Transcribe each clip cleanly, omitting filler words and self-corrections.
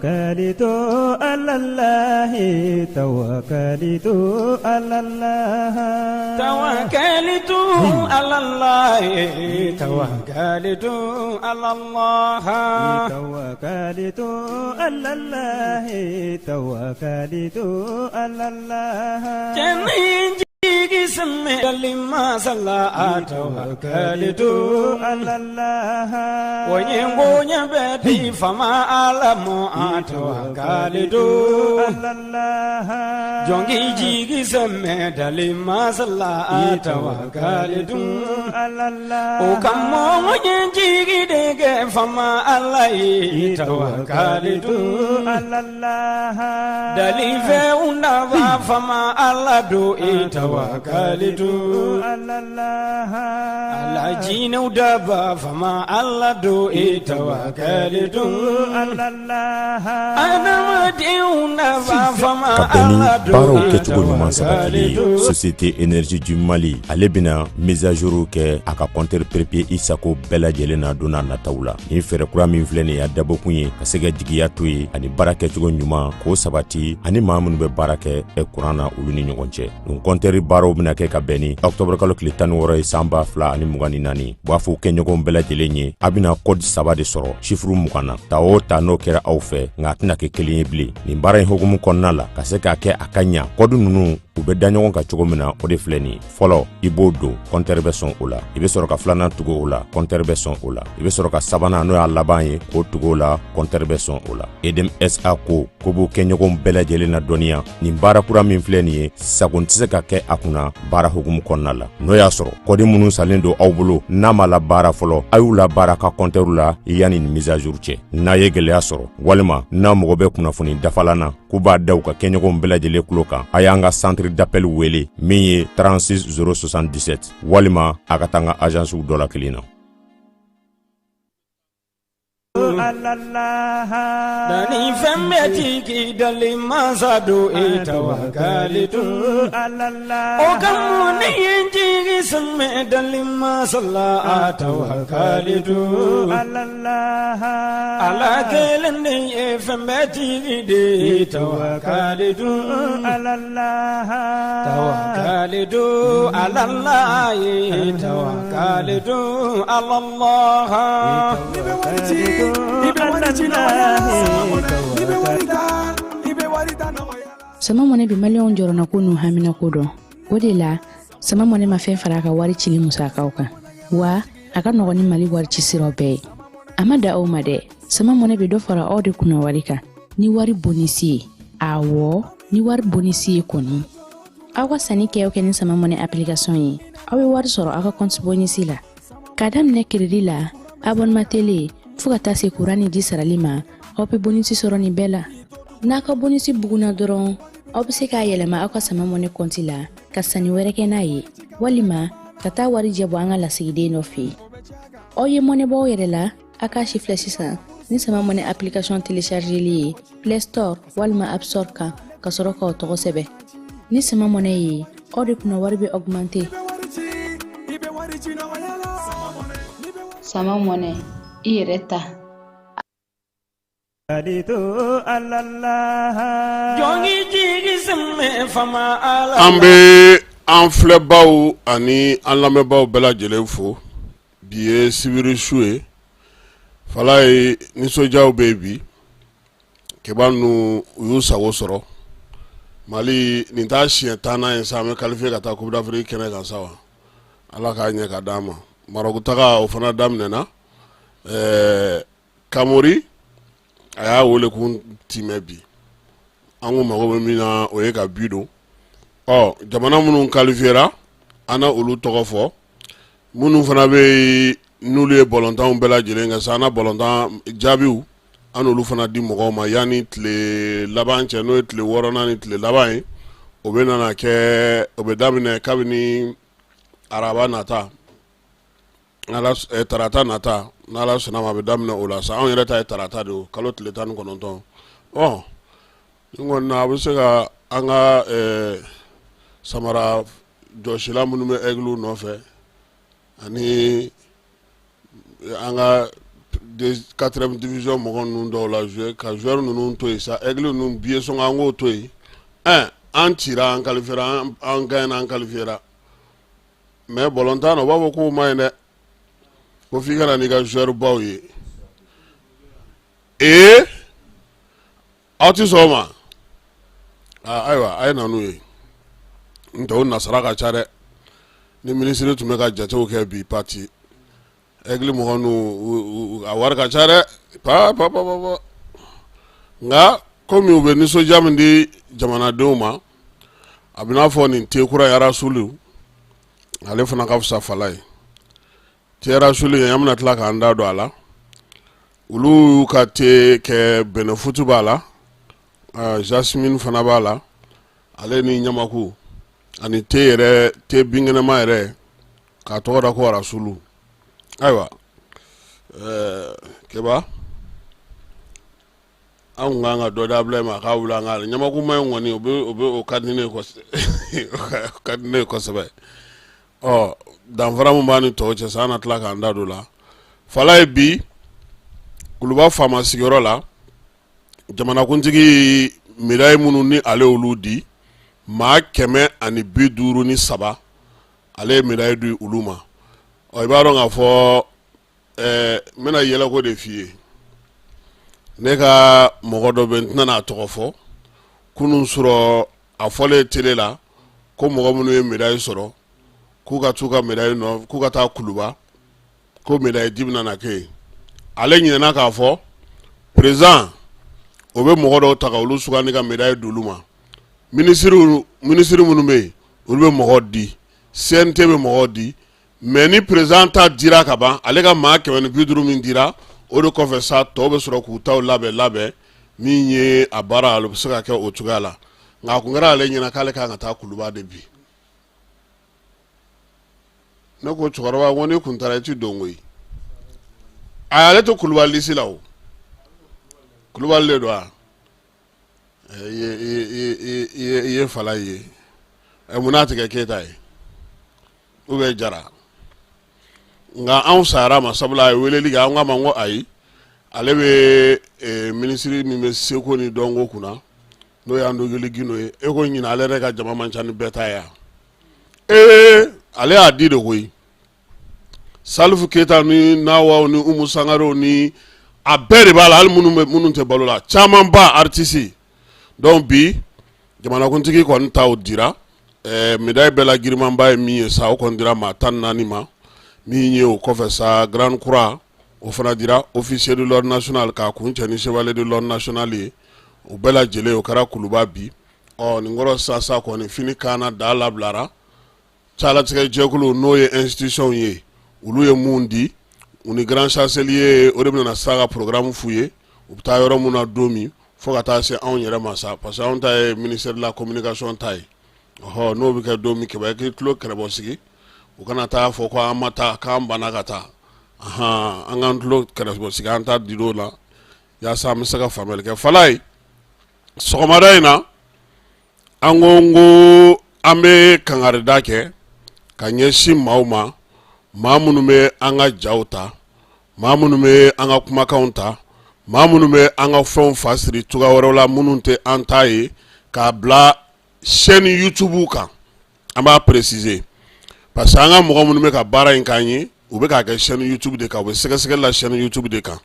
Tawakalitu alalahi tawakalitu alalah tawakalitu alalahi tawakalitu alalah tawakalitu alalahi tawakalitu alalah cɛnin jigi sɛmɛ dali masala tawakalitu alalah o ye bonya bɛ di fama ala ma tawakalitu alalah jɔnki jigi sɛmɛ dali masala tawakalitu alalah o ka mɔgɔ ye jigi de kɛ fama ala ye tawakalitu alalah dalifɛnw nafa fama ala don e tawakalitu alalah ala jinɛw daba fama ala don e tawakalitu alalah adamadenw nafa fama Ka bɛn ni ala don baaraw e kɛcogo ɲuman sabatili ye, tawakalitu. Société Énergie du Mali, ale bɛna mise à jour kɛ a ka compteur prépayé i sago bɛɛ lajɛlen na don n'a nataw la. Nin fɛɛrɛ kura min filɛ nin ye, a dabɔkun ye ka se ka jigiya to yen ani baara kɛcogo ɲuman k'o sabati ani maa minnu bɛ baara kɛ kuran na, olu ni ɲɔgɔn cɛ. Nin compteur baaraw bɛna kɛ ka bɛn ni octobre kalo tile 16 ye san 2024. U b'a fɔ kɛɲɔgɔnw bɛɛ lajɛlen ye, a bɛna code saba de sɔrɔ chiffre 20 na, ta o ta n'o kɛra aw fɛ, nka a tɛna kɛ kelen ye bilen. Nin baara in hukumu kɔnɔna la, ka se k'a kɛ a ka ɲa, code ninnu u bɛ da ɲɔgɔn kan cogo min na, o de filɛ nin ye. Fɔlɔ, i b'o don, compteur bɛ sɔn o la. I bɛ sɔrɔ ka filanan tugu o la, compteur bɛ sɔn o la. I bɛ sɔrɔ ka sabanan, n'o y'a laban ye, k'o tugu o la, compteur bɛ sɔn o la. EDM SA ko ko b'u kɛɲɔgɔnw bɛɛ lajɛlen na dɔnniya, nin baara kura min filɛ nin ye, sago tɛ se ka kɛ a kunna baara hukumu kɔnɔna la. N'o y'a sɔrɔ code minnu salen don aw bolo n'a ma la baara fɔlɔ, a y'u la baara ka compteur la yanni nin mise à jour cɛ. N'a ye gɛlɛya sɔrɔ walima n'a mago bɛ kunnafoni dafalan na, k'u b'a da u ka kɛɲɔgɔnw bɛɛ lajɛlen tulo kan, a y'an ka centre d'appel wele min ye 36 077, walima a ka taa an ka agencew dɔ la kelen na. Alalah Dani fɛn bɛɛ tigi dali masa don e tawakalitu alalah o ka mun ne ye jigi sɛmɛ dali masa la tawakalitu alalah ala kelen de ye fɛn bɛɛ tigi de ye tawakalitu alalah tawakalitu ala ye tawakalitu ala. N'i bɛ wari ci, i bɛ wari ci nɔgɔya la. N'i bɛ wari ta, i bɛ wari ta nɔgɔya la. Sama Mɔnɛ bɛ maliyɛnw jɔrɔnako n'u haminako dɔn. O de la, Sama Mɔnɛ ma fɛn fara a ka wari cili musakaw kan, wa a ka nɔgɔn ni Mali wari ci siraw bɛɛ ye. A ma da aw ma dɛ, Sama Mɔnɛ bɛ dɔ fara aw de kunna wari kan ni wari bonisi ye. Awɔ, ni wari bonisi ye kɔni. Aw ka sanni kɛ o kɛ ni Sama Mɔnɛ application ye, aw bɛ wari sɔrɔ aw ka compte bonisi la. K'a daminɛ crédit la, abonnement télé, fo ka taa se kuran ni ji sarali ma, aw bɛ bonisi sɔrɔ nin bɛɛ la. N'a ka bonisi bugunna dɔrɔn, aw bɛ se k'a yɛlɛma aw ka Sama Mɔnɛ kɔnti la ka sanni wɛrɛ kɛ n'a ye, walima ka taa wari jɛ bɔ an ka lasigiden dɔ fɛ yen. Aw ye mɔnɛ bɔ aw yɛrɛ la, a k'a si filɛ sisan ni Sama Mɔnɛ application téléchargeli ye Play Store walima App Store kan, ka sɔrɔ k'aw tɔgɔ sɛbɛn. Ni Sama Mɔnɛ ye, aw de kunna wari bɛ augmenter. I bɛ wari ci, i bɛ wari ci nɔgɔya la. N'i bɛ wari Sama Mɔnɛ, i yɛrɛ ta. Tawakalitu alalah Jɔnki jigi sɛmɛ fama ala. An bɛ an filɛbaw ani an lamɛnbaw bɛɛ lajɛlen fo. Bi ye sibiri su ye, fala ye nisɔndiyaw bɛ yen bi. Keba ninnu, u y'u sago sɔrɔ. Mali, nin t'a siɲɛ 10nan ye sa an bɛ qualifié ka taa Coupe d'Afrique kɛnɛ kan sa wa? Ala k'a ɲɛ ka d'an ma. Maroc taga, o fana daminɛna. Kamori a y'a wele kun timɛ bi. An ko mago bɛ min na, o ye ka bi don. Ɔ, jamana minnu qualifiéra, an na olu tɔgɔ fɔ. Minnu fana bɛ yen n'olu ye bɔlɔntanw bɛɛ lajɛlen kɛ sa, an na bɔlɔntan jaabiw, an n'olu fana di mɔgɔw ma yanni tile laban cɛ, n'o ye tile wɔɔrɔnan ni tile laban ye. O bɛ nana kɛ, o bɛ daminɛ kabini araba nata, tarata nata, n'Ala sɔnna ma, a bɛ daminɛ o la sa. Anw yɛrɛ ta ye tarata de ye, kalo tile 19. Ɔ, nin kɔni na, a bɛ se ka an ka samara jɔsila minnu bɛ Aigle nɔfɛ ani an ka quatrième division mɔgɔ ninnu dɔw la jouer ka joueur ninnu to yen sa, Aigle ninnu billet sɔngɔ an k'o to yen. An cira, an qualifiera, an gagnera, an qualifiera, mais balontan na u b'a fɔ k'o ma ɲi dɛ, ko f'i ka na n'i ka joueur baw ye. Ee, aw tɛ sɔn o ma? Ayiwa, a ye na n'u ye. N tɛ o nasara ka ca dɛ. Ni minisiri tun bɛ ka jatew kɛ bi, parti Aigle mɔgɔ ninnu, a wari ka ca dɛ, pa pa pa pa. Nka komi u bɛ nisɔndiya min di jamanadenw ma, a bɛ n'a fɔ nin te kura ye, Arasulu, ale fana ka fisa fala ye. Te Arasulu ye, an bɛna tila k'an da don a la. Olu y'u ka te kɛ, bɛnɛfutu b'a la, jasmine fana b'a la, ale ni ɲamaku ani te yɛrɛ, te binkɛnɛma yɛrɛ k'a tɔgɔ da ko Arasulu. Ayiwa, Keba, an kun kan ka dɔ di Abulayi ma a k'a wuli an ka ɲamakuma in kɔni, o bɛ o bɛ o ka di ne ye kosɛbɛ, o ka di ne ye kosɛbɛ. Ɔ, danfara min b'a ni tɔw cɛ sa, an na tila k'an da don o la. Fala ye bi Kuluba faama sigiyɔrɔ la, jamanakuntigi médaille minnu ni ale olu di, maa 153, ale ye médaille di olu ma. Ɔ, i b'a dɔn k'a fɔ n bɛna yɛlɛko de f'i ye. Ne ka mɔgɔ dɔ bɛ, n tɛna n'a tɔgɔ fɔ, kunun sɔrɔ a fɔlen télé la ko mɔgɔ minnu ye médaille sɔrɔ, k'u ka t'u ka médaille nɔ, k'u ka taa Kuluba, ko médaille di bɛna na kɛ yen. Ale ɲinɛna k'a fɔ président o bɛ mɔgɔ dɔw ta ka olu sugandi ka médaille d'olu ma. Minisiri minnu bɛ yen, olu bɛ mɔgɔ di, CNT bɛ mɔgɔ di, mais ni président ta dira ka ban, ale ka maa 150 min dira, o de kɔfɛ sa, tɔw bɛ sɔrɔ k'u taw labɛn labɛn. Min ye a baara, ale bɛ se ka kɛ o cogoya la. Nka a kun kɛra ale ɲɛna k'ale kan ka taa Kuluba de bi. Ne ko cɛkɔrɔba, ko n'i kun taara, i ti don koyi. Ayi, ale tɛ Kuluba lisi la, o Kulubali de don wa? I ye fala ye, mun n'a tɛ kɛ Keyita ye ou bien Jara? Nka anw sayara ma, sabula a ye weleli kɛ, an k'a ma ko ayi, ale bɛ minisiri min bɛ seko ni dɔnko kunna, n'o ye Andogoli Gindo ye. E ko ɲinan ale yɛrɛ ka jama man ca ni bɛɛ ta ye yan. Ee, ale y'a di de koyi. Salifu Keyita ni Nawaw ni Umu Sangarew ni a bɛɛ de b'a la, hali minnu tɛ balo la, caman ba artiste. Donc bi jamanakuntigi kɔni taw dira. Médaille bɛɛ la girimanba ye min ye sa, o kɔni dira maa 14 ma. Min ye o kɔfɛ sa, Grande Croix, o fana dira, officier de l'ordre national, k'a kuncɛ ni chevalier de l'ordre national ye. O bɛɛ lajɛlen, o kɛra Kuluba bi. Ɔ, nin kɔrɔ sisan kɔni, fini kaana da labilara. Calatigɛ jɛkulu, n'o ye institution ye, olu ye mun di, u ni grand chancelier, o de bɛna sa ka programme f'u ye, u bɛ taa yɔrɔ min na don min, fo ka taa se anw yɛrɛ ma sa, parce que anw ta ye ministère de la communication ta ye. Ɔhɔ, n'o bɛ kɛ don min, Kɛmɛ, k'i tulo kɛrɛbɔ sigi, u kana taa fɔ ko an ma taa, k'an banna ka taa. An k'an tulo kɛrɛbɔ sigi, an ta dir'o la yaasa an bɛ se ka faamuyali kɛ. Fala ye, sɔgɔmada in na, an ko n ko an bɛ kangarida kɛ ka ɲɛsin maaw ma, maa minnu bɛ an ka jaw ta, maa minnu bɛ an ka kumakanw ta, maa minnu bɛ an ka fɛnw fa siri cogoya wɛrɛw la minnu tɛ an ta ye, k'a bila chaîne YouTube kan. An b'a préciser parce que an ka mɔgɔ minnu bɛ ka baara in k'an ye, u bɛ k'a kɛ chaîne YouTube de kan, u bɛ sɛgɛsɛgɛli la chaîne YouTube de kan.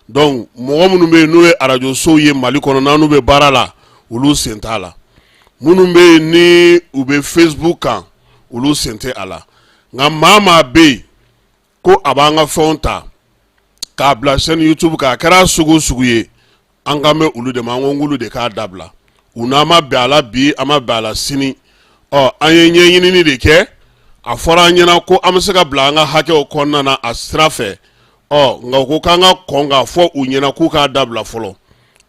Donc mɔgɔ minnu bɛ yen n'o ye arajo sow ye Mali kɔnɔ, n'an n'u bɛ baara la, olu sen t'a la. Minnu bɛ yen ni u bɛ Facebook kan, olu sen tɛ a la. Nka maa maa bɛ yen ko a b'an ka fɛnw ta k'a bila chaîne YouTube kan, a kɛra sugu o sugu ye, an kan bɛ olu de ma. An ko k'olu de k'a dabila. U n'an ma bɛn a la bi, an ma bɛn a la sini. Ɔ, an ye ɲɛɲinini de kɛ, a fɔra an ɲɛna ko an bɛ se ka bila an ka hakɛw kɔnɔna na a sira fɛ. Ɔ, nka u ko k'an ka kɔn k'a fɔ u ɲɛna k'u k'a dabila fɔlɔ.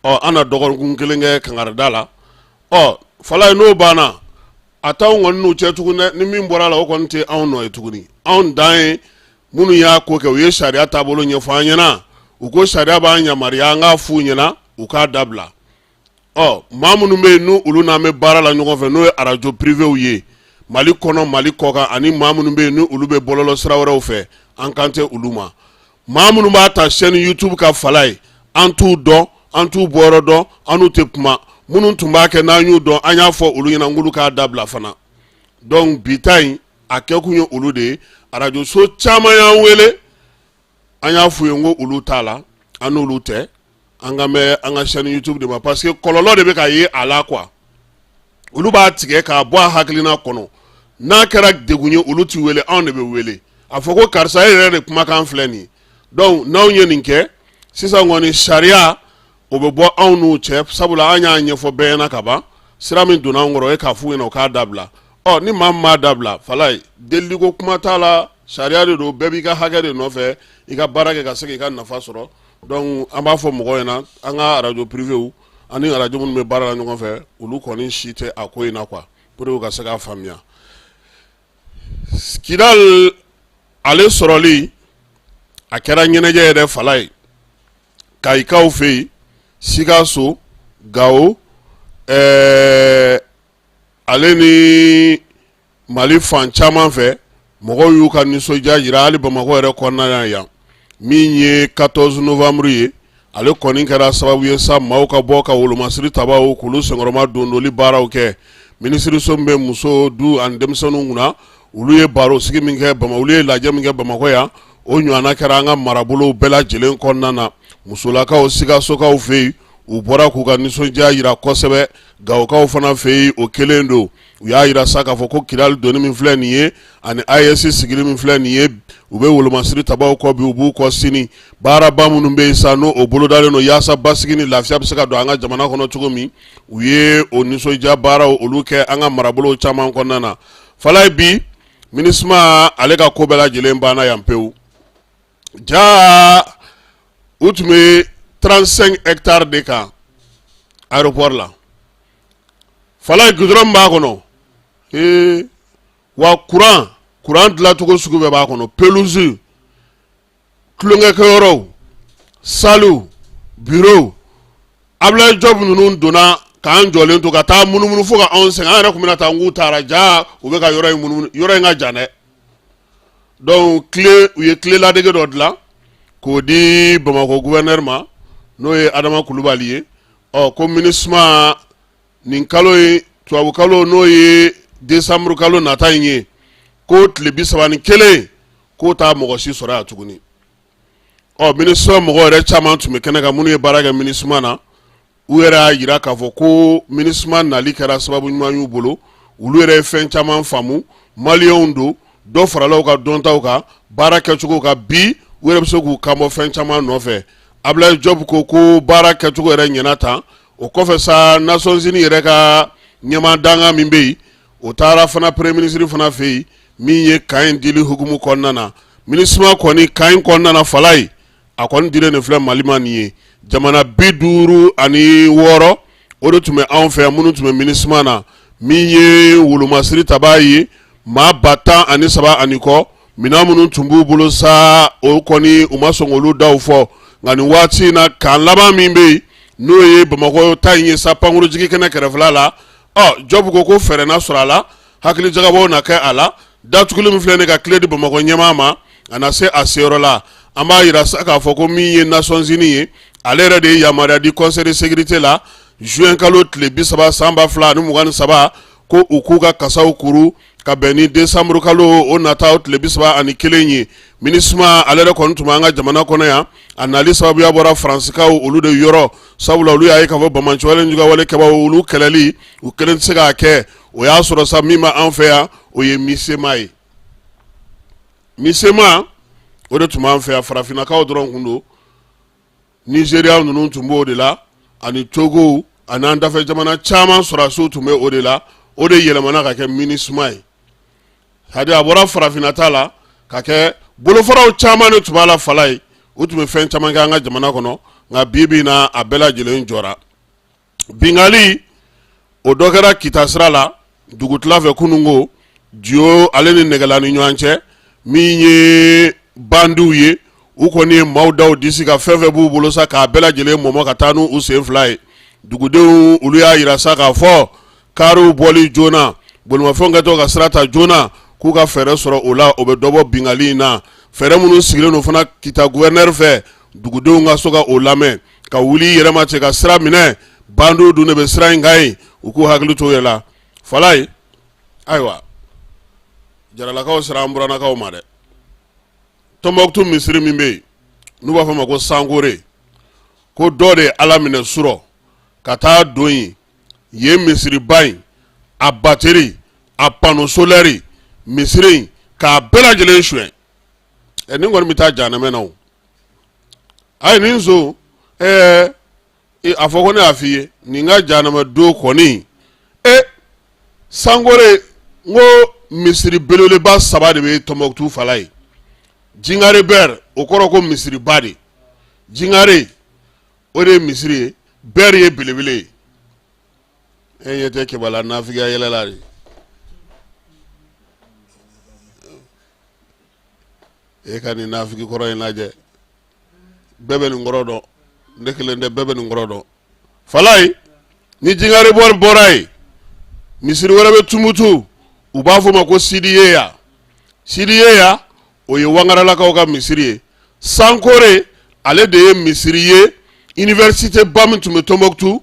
Ɔ, an na dɔgɔkun kelen kɛ kangarida la. Ɔ, Falaye, n'o banna, a t'anw kɔni n'u cɛ tugun dɛ. Ni min bɔra a la, o kɔni tɛ anw nɔ ye tuguni. Anw dan ye minnu y'a ko kɛ, u ye sariya taabolo ɲɛfɔ an ɲɛna, u ko sariya b'an yamaruya an k'a f'u ɲɛna u k'a dabila. Ɔ, maa minnu bɛ yen n'u olu n'an bɛ baara la ɲɔgɔn fɛ, n'o ye arajo privéw ye Mali kɔnɔ, Mali kɔkan, ani maa minnu bɛ yen n'u olu bɛ bɔlɔlɔ sira wɛrɛw fɛ, an kan tɛ olu ma. Maa minnu b'a ta chaîne YouTube kan Falaye, an t'u dɔn, an t'u bɔyɔrɔ dɔn, an n'u tɛ kuma. Minnu tun b'a kɛ n'an y'u dɔn, an y'a fɔ olu ɲɛna k'olu k'a dabila fana. Donc bi ta in a kɛkun ye olu de ye. Arajoso caman y'an wele, an y'a f'u ye n ko olu t'a la, an n'olu tɛ, an kan bɛ an ka chaîne YouTube de ma, parce que kɔlɔlɔ de bɛ ka ye a la quoi. Olu b'a tigɛ k'a bɔ a hakilina kɔnɔ, n'a kɛra degun ye olu t'i wele, anw de bɛ wele a fɔ ko karisa e yɛrɛ de kumakan filɛ nin ye. Donc n'anw ye nin kɛ sisan kɔni, sariya o bɛ bɔ anw n'u cɛ, sabula an y'a ɲɛfɔ bɛɛ ɲɛna ka ban. Sira min donna an kɔrɔ, o ye k'a f'u ɲɛna u k'a dabila. Ɔ ni maa min m'a dabila, Falaye, deliliko kuma t'a la, sariya de don, bɛɛ b'i ka hakɛ de nɔfɛ, i ka baara kɛ ka se k'i ka nafa sɔrɔ. Donc an b'a fɔ mɔgɔw ɲɛna, an ka arajo privéw ani arajo minnu bɛ baara la ɲɔgɔn fɛ, olu kɔni si tɛ a ko in na quoi, pour que u ka se k'a faamuya. Kidal ale sɔrɔli a kɛra ɲɛnajɛ yɛrɛ Falaye, Kayikaw fɛ yen, Sikaso, Gawo, ɛɛ ale ni Mali fan caman fɛ, mɔgɔw y'u ka nisɔndiya jira. Hali Bamakɔ yɛrɛ kɔnɔna yan, min ye 14 novembre ye, ale kɔni kɛra sababu ye sa maaw ka bɔ ka wolomasiri tabaw k'olu senkɔrɔma dondoli baaraw kɛ. Minisiriso min bɛ muso, du ani denmisɛnninw kunna, olu ye baro sigi min kɛ, olu ye lajɛ min kɛ Bamakɔ yan, o ɲɔgɔnna kɛra an ka marabolow bɛɛ lajɛlen kɔnɔna na. Musolakaw Sikasokaw fɛ yen, u bɔra k'u ka nisɔndiya jira kosɛbɛ. Gawokaw fana fɛ yen, o kelen don. U y'a jira sa k'a fɔ ko Kidali donni min filɛ nin ye ani AES sigili min filɛ nin ye, u bɛ wolomasiri tabaw kɔ bi, u b'u kɔ sini. Baaraba minnu bɛ yen sa, n'o bolodalen don yaasa basigi ni lafiya bɛ se ka don an ka jamana kɔnɔ cogo min, u ye o nisɔndiya baaraw olu kɛ an ka marabolow caman kɔnɔna na. Falaye, bi MINUSMA ale ka ko bɛɛ lajɛlen banna yan pewu. Ja u tun bɛ 35 hectares de kan aéroport la. Falaye, goudron b'a kɔnɔ, ee wa courant dilancogo sugu bɛɛ b'a kɔnɔ, pelouse, tulonkɛkɛyɔrɔw, sallew, bureau. Abdoulaye Diop ninnu donna k'an jɔlen to ka taa munumunu fo ka anw sɛgɛn. An yɛrɛ tun bɛna taa, n k'u taara ja u bɛ ka yɔrɔ in munumunu, yɔrɔ in ka jan dɛ. Donc clé, u ye clé ladege dɔ dilan k'o di Bamakɔ gouverneur ma, n'o ye Adama Kulubali ye. Ɔ ko MINUSMA nin kalo in, tubabu kalo, n'o ye décembre kalo nata in ye, ko tile 31 k'o t'a mɔgɔ si sɔrɔ yan tuguni. Ɔ MINUSMA mɔgɔ yɛrɛ caman tun bɛ kɛnɛ kan, minnu ye baara kɛ MINUSMA na, u yɛrɛ y'a jira k'a fɔ ko MINUSMA nali kɛra sababu ɲuman y'u bolo. Olu yɛrɛ ye fɛn caman faamu, maliyɛnw don, dɔ farala u ka dɔntaw kan, baara kɛcogo kan. Bi u yɛrɛ bɛ se k'u kanbɔ fɛn caman nɔfɛ. Abdoulaye Diop ko baara kɛcogo yɛrɛ ɲɛna tan. O kɔfɛ sa, Nations Unies yɛrɛ ka ɲɛmaa dankan min bɛ yen, o taara fana premier ministre fana fɛ yen, min ye camp in dili hukumu kɔnɔna na. MINUSMA kɔni, camp in kɔnɔna na, Falaye, a kɔni dilen de filɛ Mali ma nin ye. Jamana 56 o de tun bɛ anw fɛ yan, minnu tun bɛ MINUSMA na. Min ye wolomasiri tabaa ye, maa 13,000 ani kɔ, minɛn minnu tun b'u bolo sa, o kɔni u ma sɔn k'olu daw fɔ. Nka nin waati in na, camp laban min bɛ yen, n'o ye Bamakɔ ta in ye sa, pankurujigi kɛnɛ kɛrɛfɛla la, ɔ Diop ko fɛɛrɛ na sɔrɔ a la, hakili jagabɔw na kɛ a la. Datuguli min filɛ nin ka clé di Bamakɔ ɲɛmaa ma, a na se a seyɔrɔ la. An b'a jira sa k'a fɔ ko min ye Nations Unies ye, ale yɛrɛ de ye yamaruya di Conseil de sécurité la juin kalo tile 30 san 2023, ko u k'u ka kasaw kuru ka bɛn ni décembre kalo o nata o tile 31 ye. MINUSMA ale yɛrɛ kɔni tun b'an ka jamana kɔnɔ yan. A nali sababuya bɔra Faransikaw olu de yɔrɔ, sabula olu y'a ye k'a fɔ banbaanciwale juguyawale kɛbaaw, olu kɛlɛli, u kelen tɛ se k'a kɛ. O y'a sɔrɔ sa, min bɛ an fɛ yan, o ye MISEMA ye. MISEMA o de tun b'an fɛ yan, farafinnakaw dɔrɔn tun don. Nizeriya ninnu tun b'o de la, ani Togo ani an dafɛ jamana caman sɔrɔdasiw tun bɛ o de la. O de yɛlɛmana ka kɛ MINUSMA ye. C'est-à-dire a bɔra farafinna ta la ka kɛ bolofaraw caman de tun b'a la. Falaye, u tun bɛ fɛn caman kɛ an ka jamana kɔnɔ, nka bi bi in na, a bɛɛ lajɛlen jɔra. Binkanni o dɔ kɛra Kita sira la dugutila fɛ kununko, Diyo ale ni Nɛgɛla ni ɲɔgɔn cɛ. Min ye bandiw ye, u kɔni ye maaw da u disi ka fɛn fɛn b'u bolo sa, k'a bɛɛ lajɛlen mɔmɔ ka taa n'u sen fila ye. Dugudenw olu y'a jira sa k'a fɔ kariw bɔli joona, bolimafɛnw kɛtɔ ka sira ta joona, k'u ka fɛɛrɛ sɔrɔ o la, o bɛ dɔ bɔ binkanni in na. Fɛɛrɛ minnu sigilen don fana Kita gouverneur fɛ, dugudenw ka so ka o lamɛn, ka wuli yɛrɛma cɛ ka sira minɛ. Bandiw dun de bɛ sira in kan yen, u k'u hakili to u yɛrɛ la. Falaye, ayiwa, Jaralakaw sera an burannakaw ma dɛ. Tɔnbɔkutu misiri min bɛ yen n'u b'a fɔ a ma ko Sankore, ko dɔ de ye Ala minɛ surɔ ka taa don yen, yen misiriba in a bateri, a panneau solaire, misiri in k'a bɛɛ lajɛlen suɲɛ. Ɛ, nin kɔni bɛ taa jahanamɛ na o. Ayi, nin nson, ɛɛ, a fɔ ko ne y'a f'i ye, nin ka jahanamɛ don kɔni. E, Sankore, n ko misiri belebeleba saba de bɛ Tɔnbɔkutu. Falaye, Jingare Bɛr, o kɔrɔ ko misiriba de. Jingare, o de ye misiri ye, Bɛr ye belebele ye. E ɲɛ tɛ Kɛba la nafigiya yɛlɛla de. E ka nin nafigi kɔrɔ in lajɛ. Bɛɛ bɛ nin kɔrɔ dɔn, ne kelen tɛ, bɛɛ bɛ nin kɔrɔ dɔn. Falaye, ni Jingare Bɛr bɔra yen, misiri wɛrɛ bɛ Tumutu, u b'a fɔ o ma ko Sidiyeya. Sidiyeya, o ye Wangaralakaw ka misiri ye. Sankore, ale de ye misiri ye université ba min tun bɛ Tɔnbɔkutu.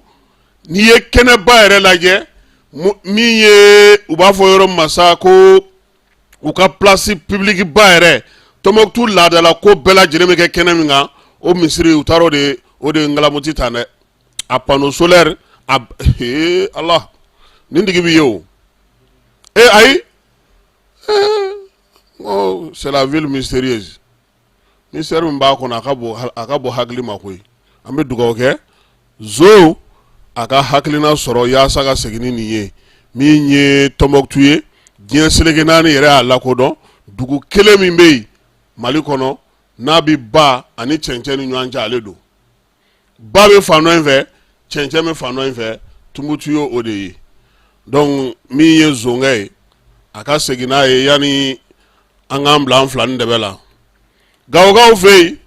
N'i ye kɛnɛba yɛrɛ lajɛ, min ye u b'a fɔ yɔrɔ ma sa ko u ka place publique ba yɛrɛ, Tɔnbɔkutu laadala ko bɛɛ lajɛlen bɛ kɛ kɛnɛ min kan, o misiri, u taara o de ngalamuti tan dɛ. A panneau solaire a, ee Ala, nin tigi b'i ye o. E ayi, oh, c'est la ville mystérieuse. Mystère min b'a kɔnɔ, a ka bon hakili ma koyi. An bɛ dugawu kɛ zo a ka hakilina sɔrɔ yaasa ka segin ni nin ye. Min ye Tɔnbɔkutu ye, diɲɛ seleke naani yɛrɛ y'a lakodɔn, dugu kelen min bɛ yen Mali kɔnɔ n'a bɛ ba ani cɛncɛn ni ɲɔgɔn cɛ, ale don. Ba bɛ fan dɔ in fɛ, cɛncɛn bɛ fan dɔ in fɛ, Tumutu ye o de ye. Donc min ye zonkɛ ye, a ka segin n'a ye yanni an k'an bila an fila ni dɛbɛ la. Gawokaw fɛ yen,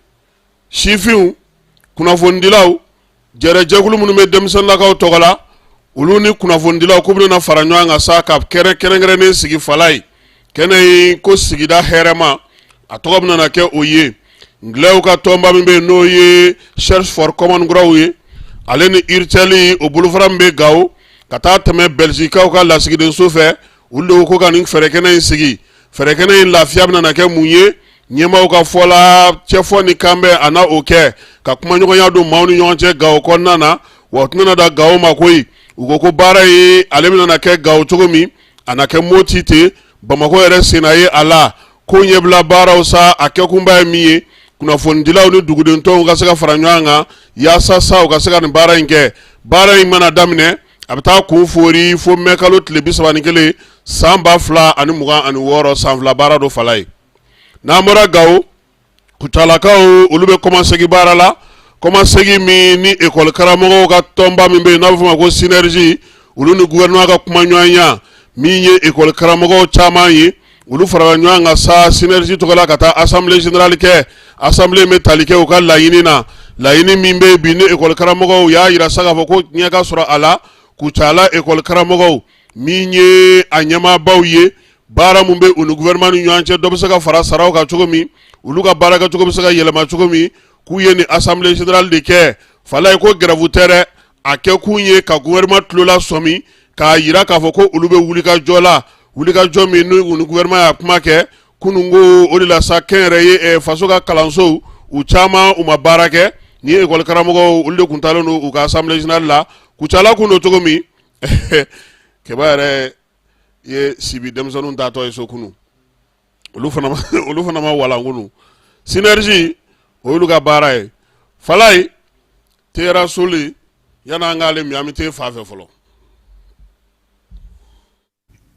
sifinw, kunnafonidilaw, jɛrɛjɛkulu minnu bɛ denmisɛnninlakaw tɔgɔ la, olu ni kunnafonidilaw k'u bɛna fara ɲɔgɔn kan sa ka kɛnɛ kɛrɛnkɛrɛnnen sigi. Falaye, kɛnɛ in ko sigida hɛrɛma, a tɔgɔ bɛna kɛ o ye. Ngilɛw ka tɔnba min bɛ yen, n'o ye Search for Common Ground ye, ale ni URTEL, o bolofara min bɛ Gawo ka taa tɛmɛ Bɛlizikaw ka lasigidenso fɛ, olu de ko ka nin fɛɛrɛkɛnɛ in sigi. Fɛɛrɛkɛnɛ in lafiya bɛna kɛ mun ye? Ɲɛmaaw ka fɔ la, cɛfɔ ni kanbɛn a na o kɛ ka kumaɲɔgɔnya don maaw ni ɲɔgɔn cɛ Gawo kɔnɔna na. Wa u tɛna da Gawo ma koyi. U ko ko baara ye, ale bɛna kɛ Gawo cogo min, a na kɛ Moti ten, Bamakɔ yɛrɛ senna ye a la. Ko ɲɛbila baaraw sa, a kɛkunba ye min ye, kunnafonidilaw ni dugudentɔnw ka se ka fara ɲɔgɔn kan yaasa sa u ka se ka nin baara in kɛ. Baara in mana daminɛ, a bɛ taa kun foori fo mɛ kalo tile 31 san 2026, san 2 baara don. Falaye, n'an bɔra Gawo, Kucalakaw, olu bɛ kɔmasegin baara la, kɔmasegin min ni ekɔli karamɔgɔw ka tɔnba min bɛ yen n'a bɛ f'o ma ko Synergie, olu ni gouvernement ka kumaɲɔgɔnya. Min ye ekɔli karamɔgɔw caman ye, olu farala ɲɔgɔn kan sa Synergie tɔgɔ la ka taa assemblée générale kɛ. Assemblée bɛ tali kɛ u ka laɲini na, laɲini min bɛ bi ni ekɔli karamɔgɔw y'a jira sa k'a fɔ ko ɲɛ ka sɔrɔ a la. Kucala ekɔli karamɔgɔw, min ye a ɲɛmaabaw ye, baara min bɛ u ni gouvernement ni ɲɔgɔn cɛ, dɔ bɛ se ka fara saraw kan cogo min, olu ka baarakɛcogo bɛ se ka yɛlɛma cogo min, k'u ye nin assemblée générale de kɛ. Falaye, ko grève tɛ dɛ, a kɛkun ye ka gouvernement tulo lasɔmi k'a jira k'a fɔ ko olu bɛ wulikajɔ la, wulikajɔ min ni u ni gouvernement y'a kuma kɛ kunun. Ko o de la sa, kɛnyɛrɛye faso ka kalansow, u caman u ma baara kɛ. Ni ekɔli karamɔgɔw, olu de tun taalen don u ka assemblée générale la. Kucala kun don cogo min, Kɛba yɛrɛ ye sibi denmisɛnninw taatɔ ye so kunun, olu fana ma walan kunun. Synergie, o y'olu ka baara ye. Falaye, tera soli, yan'an k'ale min, an bɛ te fa fɛ fɔlɔ.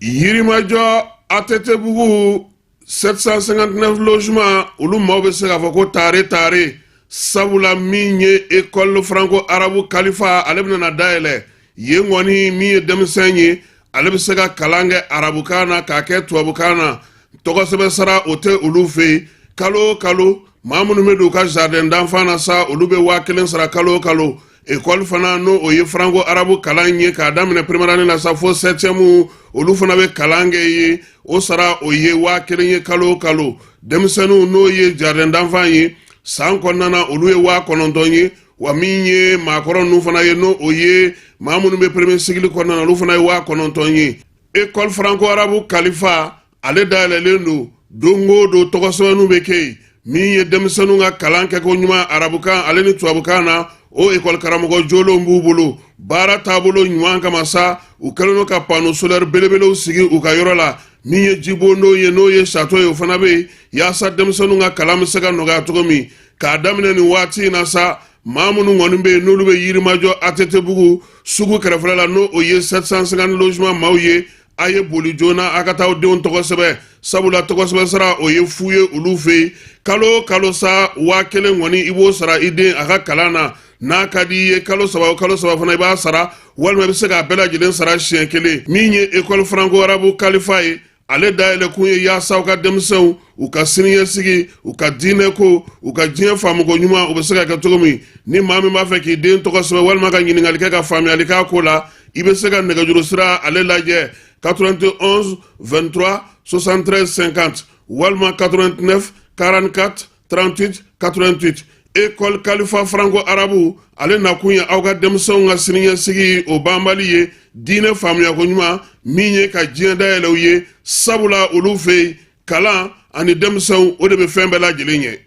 Yirimajɔ ATT-bugu 759 logement, olu maaw bɛ se k'a fɔ ko tare tare, sabula min ye école franco arabe Kalifa, ale bɛna na dayɛlɛ yen kɔni. Min ye denmisɛn ye, ale bɛ se ka kalan kɛ arabukan na k'a kɛ tubabukan na. Tɔgɔsɛbɛn sara o tɛ olu fɛ yen. Kalo o kalo, maa minnu bɛ don u ka jardin d'enfant na sa, olu bɛ 1000 sara kalo o kalo. École fana, n'o o ye franco arabe kalan ye k'a daminɛ première année la sa fo septième, olu fana bɛ kalan kɛ yen. O sara, o ye 1000 ye kalo o kalo. Denmisɛnninw n'o ye jardin d'enfant ye san kɔnɔna na, olu ye 9000 ye. Wa min ye maakɔrɔ ninnu fana ye, n'o o ye maa minnu bɛ premier cycle kɔnɔna na, olu fana ye 9000 ye. École franco arabe Kalifa, ale dayɛlɛlen don don o don, tɔgɔsɛbɛnninw bɛ kɛ yen. Min ye denmisɛnninw ka kalan kɛko ɲuman arabukan ale ni tubabukan na, o ekɔli karamɔgɔ jolenw b'u bolo. Baara taabolo ɲuman kama sa, u kɛlen don ka panneau solaire belebelew sigi u ka yɔrɔ la. Min ye jibondon ye, n'o ye château ye, o fana bɛ yen yaasa denmisɛnninw ka kalan bɛ se ka nɔgɔya cogo min. K'a daminɛ nin waati in na sa, maa minnu kɔni bɛ yen n'olu bɛ Yirimajɔ ATT-bugu sugu kɛrɛfɛla la, n'o o ye 750 logement maaw ye, a ye boli joona a ka taa aw denw tɔgɔ sɛbɛn, sabula tɔgɔ sɛbɛn sara o ye fu ye olu fɛ yen. Kalo o kalo sa, 1000 kɔni i b'o sara i den a ka kalan na. N'a ka di i ye, kalo 3 o kalo 3 fana i b'a sara, walima i bɛ se k'a bɛɛ lajɛlen sara siɲɛ kelen. Min ye école franco arabe Kalifa ye, ale dayɛlɛkun ye yaasa u ka denmisɛnw u ka siniɲɛsigi, u ka diinɛko, u ka diɲɛ faamuko ɲuman, u bɛ se ka kɛ cogo min. Ni maa min b'a fɛ k'i den tɔgɔ sɛbɛn walima ka ɲininkali kɛ ka faamuyali k'a ko la, i bɛ se ka nɛgɛjuru sira ale lajɛ: 91 23 73 50 walima 89 44 38 88. École Kalifa franco arabe, ale nakun ye aw ka denmisɛnw ka siniɲɛsigi o banbali ye, diinɛ faamuyako ɲuman min ye ka diɲɛ dayɛlɛ u ye, sabula olu fɛ yen kalan ani denmisɛnw, o de bɛ fɛn bɛɛ lajɛlen ɲɛ.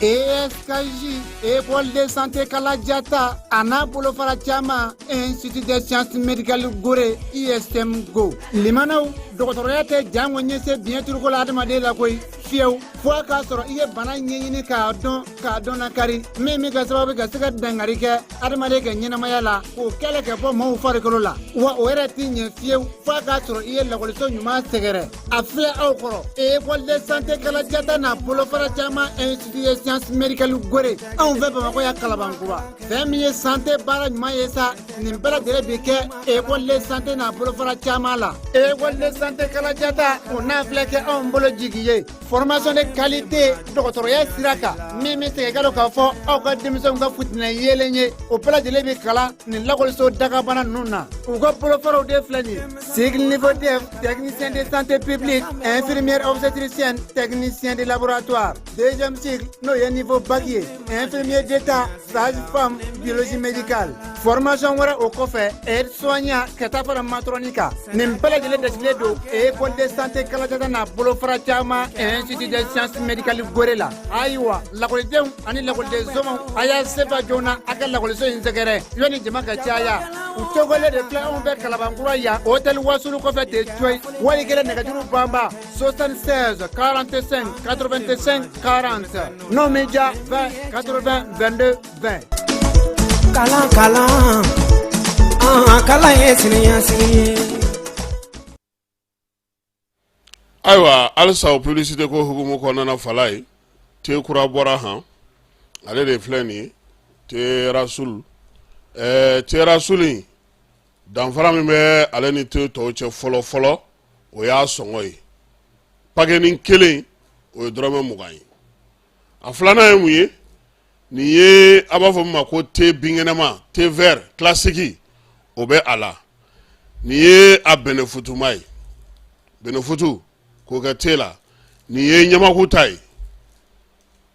ESKJ, École de santé Kalajata, a n'a bolofara caman, Institut des sciences médicales Gore, ISM Go. Limanaw, dɔgɔtɔrɔya tɛ jango ɲɛse biɲɛ turuko la adamaden la koyi, fiyewu, fo a k'a sɔrɔ i ye bana ɲɛɲini k'a dɔn, k'a dɔn nakari min bɛ kɛ sababu ka se ka dangari kɛ adamaden ka ɲɛnamaya la, k'o kɛlɛ ka bɔ maaw farikolo la. Wa o yɛrɛ tɛ ɲɛ fiyewu fo a k'a sɔrɔ i ye lakɔliso ɲuman sɛgɛrɛ. A filɛ aw kɔrɔ, École de santé Kalajata n'a bolofara caman, Institut des sciences médicales Gore, anw fɛ Bamakɔ yan Kalabankura. Fɛn min ye santé baara ɲuman ye sa, nin bɛɛ lajɛlen bi kɛ École de santé n'a bolofara caman la. École de santé Kalajata, o n'a filɛ kɛ anw bolo jigi ye formation de qualité dɔgɔtɔrɔya sira kan, min bɛ segin ka don k'a fɔ aw ka denmisɛnw ka futinɛ yeelen ye. O bɛɛ lajɛlen bɛ kalan nin lakɔliso dagabana ninnu na. U ka bolofaraw de filɛ nin ye: cycle niveau DEF, technicien de santé publique, infirmière obstétricienne, technicien de laboratoire. Deuxième cycle, n'o ye niveau bac ye, infirmier d'état, sage-femme, biologie médicale. Formation wɛrɛ o kɔfɛ, aide soignant, ka taa fara matron kan. Nin bɛɛ lajɛlen dasigilen don École de santé Kalajata n'a bolofara caman, Institut des sciences médicales Gore la. Ayiwa, lakɔlidenw ani lakɔliden somaw, a y'a sefa joona a ka lakɔliso in sɛgɛrɛ yanni jama ka caya. U cogolen de filɛ anw fɛ Kalabankura yan, hôtel Wasulu kɔfɛ ten coyi. Wali kelen nɛgɛjuru banba: 76 45 85 40. N'o m'i diya, 20 80 22 20. Kalan, kalan, an kalan ye siniɲɛsigi ye. Ayiwa, halisa o publicité ko hukumu kɔnɔna na, fala ye te kura bɔra han, ale de filɛ nin ye, te Rasul. Te Rasul in, danfara min bɛ ale ni te tɔw cɛ fɔlɔ fɔlɔ, o y'a sɔngɔ ye. Paquet kelen, o ye dɔrɔmɛ 20 ye. A filanan ye mun ye? Nin ye a b'a fɔ min ma ko te binkɛnɛma, thé vert classique, o bɛ a la. Nin ye a bɛnɛfutuma ye, bɛnɛfutu k'o kɛ te la. Nin ye ɲamaku ta ye,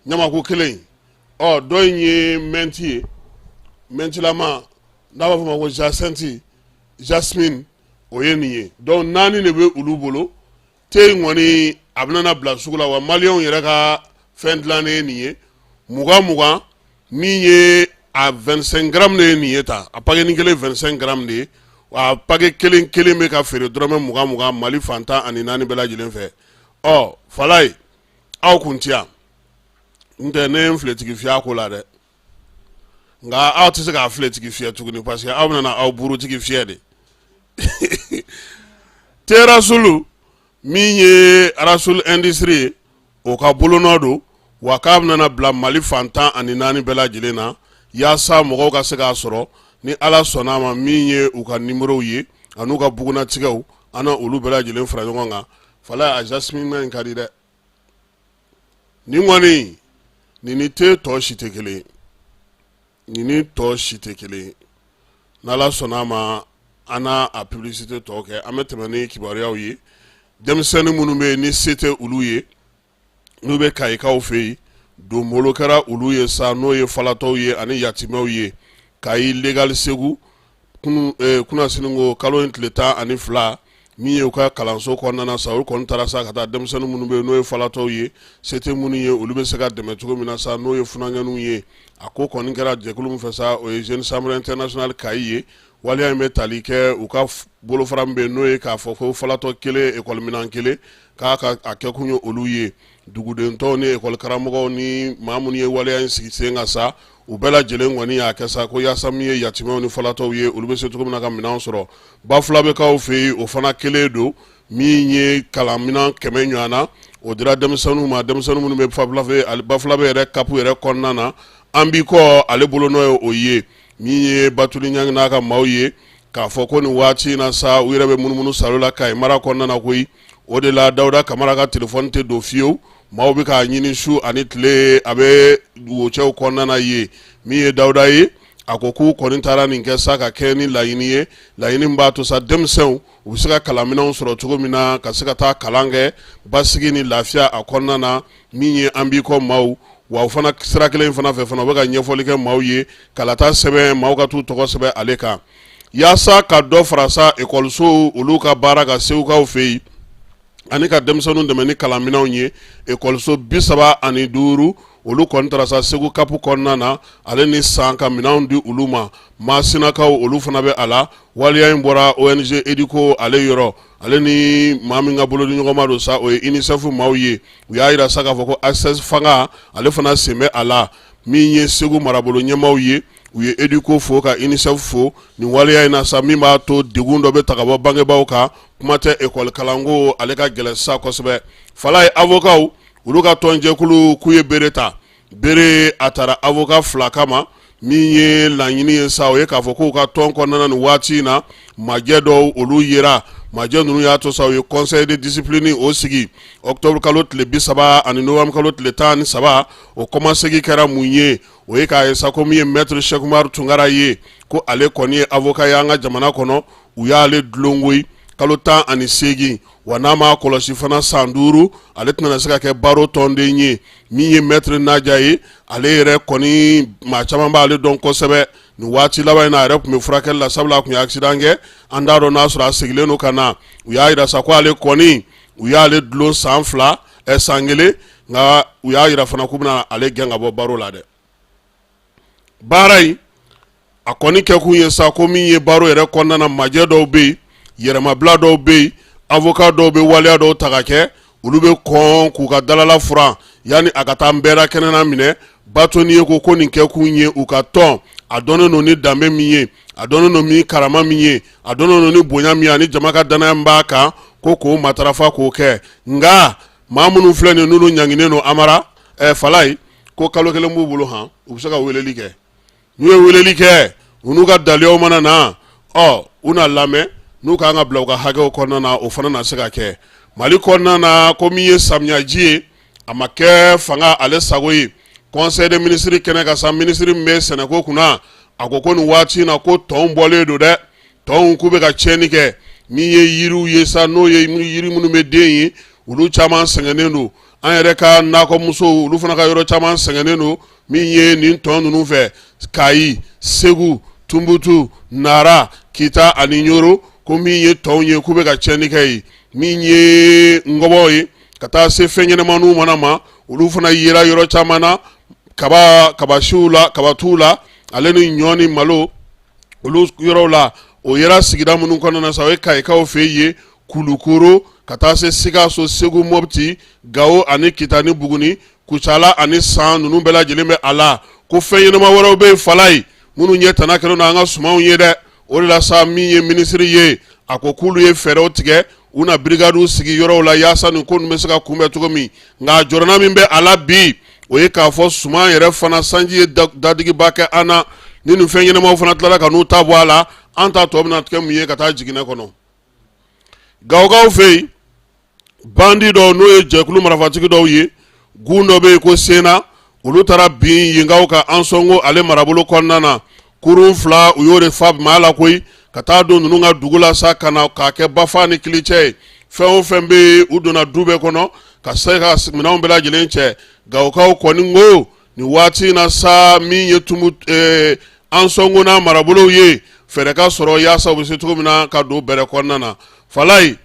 ɲamaku kelen. Ɔ, dɔ in ye menthe ye, menthelama n'a b'a fɔ ma ko jacinthe, jasmine, o ye nin ye. Donc naani de bɛ olu bolo. Te in kɔni, a bɛna bila sugu la wa maliyɛnw yɛrɛ ka fɛn dilannen ye nin ye. 20 20, min ye a 25 grammes de ye nin ye ta. A paquet kelen 25 grammes de ye. A paquet kelen kelen bɛ ka feere dɔrɔmɛ 20 20 Mali fan 14 bɛɛ lajɛlen fɛ. Ɔ, fala ye aw kun ti yan n tɛ ne ye n filetigi fiyɛ a ko la dɛ, nka aw tɛ se k'a filetigi fiyɛ tuguni, parce que aw bɛna aw burutigi fiyɛ de. Te Rasulu, min ye Rasul Industrie ye, o ka bolonɔ don wa k'a bɛna bila Mali fan 14 bɛɛ lajɛlen na yaasa mɔgɔw ka se k'a sɔrɔ ni Ala sɔnna a ma. Min ye u ka numérow ye an'u ka bugunatigɛw, an na olu bɛɛ lajɛlen fara ɲɔgɔn kan. Fala, a jasmine in ka di dɛ. Nin kɔni, nin ni te tɔ si tɛ kelen ye, nin ni tɔ si tɛ kelen ye. N'Ala sɔnna a ma, an n'a a publicité tɔ kɛ, an bɛ tɛmɛ ni kibaruyaw ye. Denmisɛnnin minnu bɛ yen ni se tɛ olu ye, N'u bɛ Kayikaw fɛ yen, donbolo kɛra olu ye sa, n'o ye falatɔw ye ani yatimɛw ye. Kayi legal Segu kunasini ko kalo in tile 12, min ye u ka kalanso kɔnɔna sa, u kɔni taara sa ka taa denmisɛnnin minnu bɛ yen n'o ye falatɔw ye, se tɛ minnu ye, olu bɛ se ka dɛmɛ cogo min na sa, n'o ye funankɛninw ye. A ko kɔni kɛra jɛkulu min fɛ sa, o ye Jeune Chambre Internationale Kayi ye. Waleya in bɛ tali kɛ u ka bolofara min bɛ yen, n'o ye k'a fɔ ko falatɔ kelen ekɔliminɛn kelen, k'a ka a kɛkun ye olu ye. Duguden tɔw ni ekɔli karamɔgɔw ni maa minnu ye waleya in sigi sen kan sa, u bɛɛ lajɛlen kɔni y'a kɛ sa ko yaasa min ye yatimɛw ni falatɔw ye, olu bɛ se cogo min na ka minɛnw sɔrɔ. Bafulabɛkaw fɛ yen, o fana kelen don. Min ye kalanminɛn 100 ɲɔgɔn na, o dira denmisɛnninw ma, denmisɛnnin minnu bɛ Bafulabɛ yɛrɛ CAP yɛrɛ kɔnɔna na. An b'i kɔ ale bolonɔ ye o ye. Min ye Batuli Ɲangi n'a ka maaw ye, k'a fɔ ko nin waati in na sa, u yɛrɛ bɛ munumunu salo la Kayi mara kɔnɔna na koyi. O de la Dawuda Kamara ka telefɔni tɛ don fiyewu, maaw bɛ k'a ɲini su ani tile, a bɛ wocɛw kɔnɔna na yen. Min ye Dawuda ye, a ko k'u kɔni taara nin kɛ sa ka kɛ ni laɲini ye, laɲini min b'a to sa denmisɛnw u bɛ se ka kalanminɛnw sɔrɔ cogo min na, ka se ka taa kalan kɛ basigi ni lafiya a kɔnɔna na. Min ye an b'i kɔ maaw wa, o fana sira kelen fana fɛ fana, u bɛ ka ɲɛfɔli kɛ maaw ye, kalata sɛbɛn maaw ka t'u tɔgɔ sɛbɛn ale kan, yaasa ka dɔ fara sa ekɔlisow olu ka baara kan Segukaw fɛ yen, ani ka denmisɛnninw dɛmɛ ni kalanminɛnw ye. Ekɔliso 35, olu kɔni taara sa Segu CAP kɔnɔna na, ale ni san ka minɛnw di olu ma. Masinakaw, olu fana bɛ a la. Waleya in bɔra ONG Educo ale yɔrɔ, ale ni maa min ka bolodiɲɔgɔnma don sa, o ye UNICEF maaw ye. U y'a jira sa k'a fɔ ko ACS fanga ale fana sen bɛ a la. Min ye Segu marabolo ɲɛmaaw ye, u ye Educo fo ka UNICEF fo nin waleya in na sa, min b'a to degun dɔ bɛ ta ka bɔ bangebaaw kan. Kuma tɛ ekɔli kalanko, ale ka gɛlɛn sa kosɛbɛ. Falaye, avocatw olu ka tɔnjɛkulu k'u ye bere ta, bere a taara avocat fila kama. Min ye laɲini ye sa, o ye k'a fɔ k'u ka tɔn kɔnɔna nin waati in na, majɛ dɔw olu yera. Majɛ ninnu y'a to sa u ye conseil de discipline o sigi octobre kalo tile 30 ani novembre kalo tile 13. O kɔmasegin kɛra mun ye? O ye k'a ye sa ko min ye maître Cheick Oumar Tunkara ye, ko ale kɔni ye avocat ye an ka jamana kɔnɔ, u y'ale dulon koyi kalo 18, wa n'a m'a kɔlɔsi fana san 5, ale tɛna se ka kɛ barreau tɔnden ye. Min ye maître Naja ye, ale yɛrɛ kɔni maa caman b'ale dɔn kosɛbɛ. Nin waati laban in na, a yɛrɛ tun bɛ furakɛli la, sabula a tun ye accident kɛ. An t'a dɔn n'a sɔrɔ a seginnen don ka na. U y'a jira sa ko ale kɔni, u y'ale dulon san 2, san 1, nka u y'a jira fana k'u bɛna ale gɛn ka bɔ barreau la dɛ. Baara in a kɔni kɛkun ye sa ko min ye barreau yɛrɛ kɔnɔna na, majɛ dɔw bɛ yen, yɛrɛmabila dɔw bɛ yen, avocat dɔw bɛ waleya dɔw ta ka kɛ, olu bɛ kɔn k'u ka dalala furan yanni a ka taa n bɛɛra kɛnɛna minɛ. Bâtonnier ko nin kɛkun ye u ka tɔn a dɔnnen don ni danbe min ye, a dɔnnen don ni karama min ye, a dɔnnen don ni bonya min ye, ani jama ka danaya min b'a kan, ko k'o matarafa k'o kɛ. Nka maa minnu filɛ nin, n'olu ɲanginen don, Amara Falaye ko kalo 1 b'u bolo han, u bɛ se ka weleli kɛ. N'u ye weleli kɛ, u n'u ka daliyaw mana na, ɔ u na lamɛn, n'u ka kan ka bila u ka hakɛw kɔnɔna na, o fana na se ka kɛ. Mali kɔnɔna na, ko min ye samiyaji ye, a ma kɛ fanga ale sago ye. Conseil des ministres kɛnɛ kan sa, minisiri min bɛ sɛnɛko kunna, a ko nin waati in na ko tɔnw bɔlen don dɛ, tɔnw k'u bɛ ka tiɲɛni kɛ. Min ye yiriw ye sa, n'o ye yiri minnu bɛ den ye, olu caman sɛgɛnnen don. An yɛrɛ ka nakɔmusow, olu fana ka yɔrɔ caman sɛgɛnnen don min ye nin tɔn ninnu fɛ, Kayi, Segu, Tunbutu, Nara, Kita ani Ɲoro. Ko min ye tɔnw ye, k'u bɛ ka tiɲɛni kɛ yen. Min ye ngɔbɔ ye ka taa se fɛn ɲɛnamaniw mana ma, olu fana yera yɔrɔ caman na, kaba, kabasiw la, kabatuw la, ale ni ɲɔ ni malo, olu yɔrɔw la. O yera sigida minnu kɔnɔna na sa, o ye Kayikaw fɛ yen, Kulukoro ka taa se Sikaso, Segu, Mɔpti, Gawo ani Kita ni Buguni, Kucala ani San, ninnu bɛɛ lajɛlen bɛ a la. Ko fɛn ɲɛnama wɛrɛw bɛ yen Falaye, minnu ɲɛ tana kɛlen don an ka sumanw ye dɛ. O de la sa, min ye minisiri ye, a ko k'olu ye fɛɛrɛw tigɛ, u na birigadiw sigi yɔrɔw la yaasa nin ko ninnu bɛ se ka kunbɛn cogo min. Nka jɔrɔna min bɛ a la bi, o ye k'a fɔ suman yɛrɛ fana, sanji ye dadigiba kɛ an na, ni nin fɛn ɲɛnamaw fana tilala ka n'u ta bɔ a la, an ta tɔ bɛna kɛ mun ye ka taa jiginɛ kɔnɔ? Gawokaw fɛ yen, bandi dɔw, n'o ye jɛkulu marifatigi dɔw ye, gun dɔ bɛ yen ko Sena, olu taara bin yenkaw kan Ansɔngo ale marabolo kɔnɔna na. Kurun 2, u y'o de fa maa la koyi, ka taa don ninnu ka dugu la sa, ka na k'a kɛ bafa ni kilicɛ ye. Fɛn o fɛn bɛ yen, u donna du bɛɛ kɔnɔ. ka se ka minɛnw bɛɛ lajɛlen cɛ. Gawokaw kɔni ko nin waati in na sa, min ye tumu Ansɔngo n'a marabolow ye, fɛɛrɛ ka sɔrɔ yaasa u bɛ se cogo min na ka don bɛrɛ kɔnɔna na. Falayi,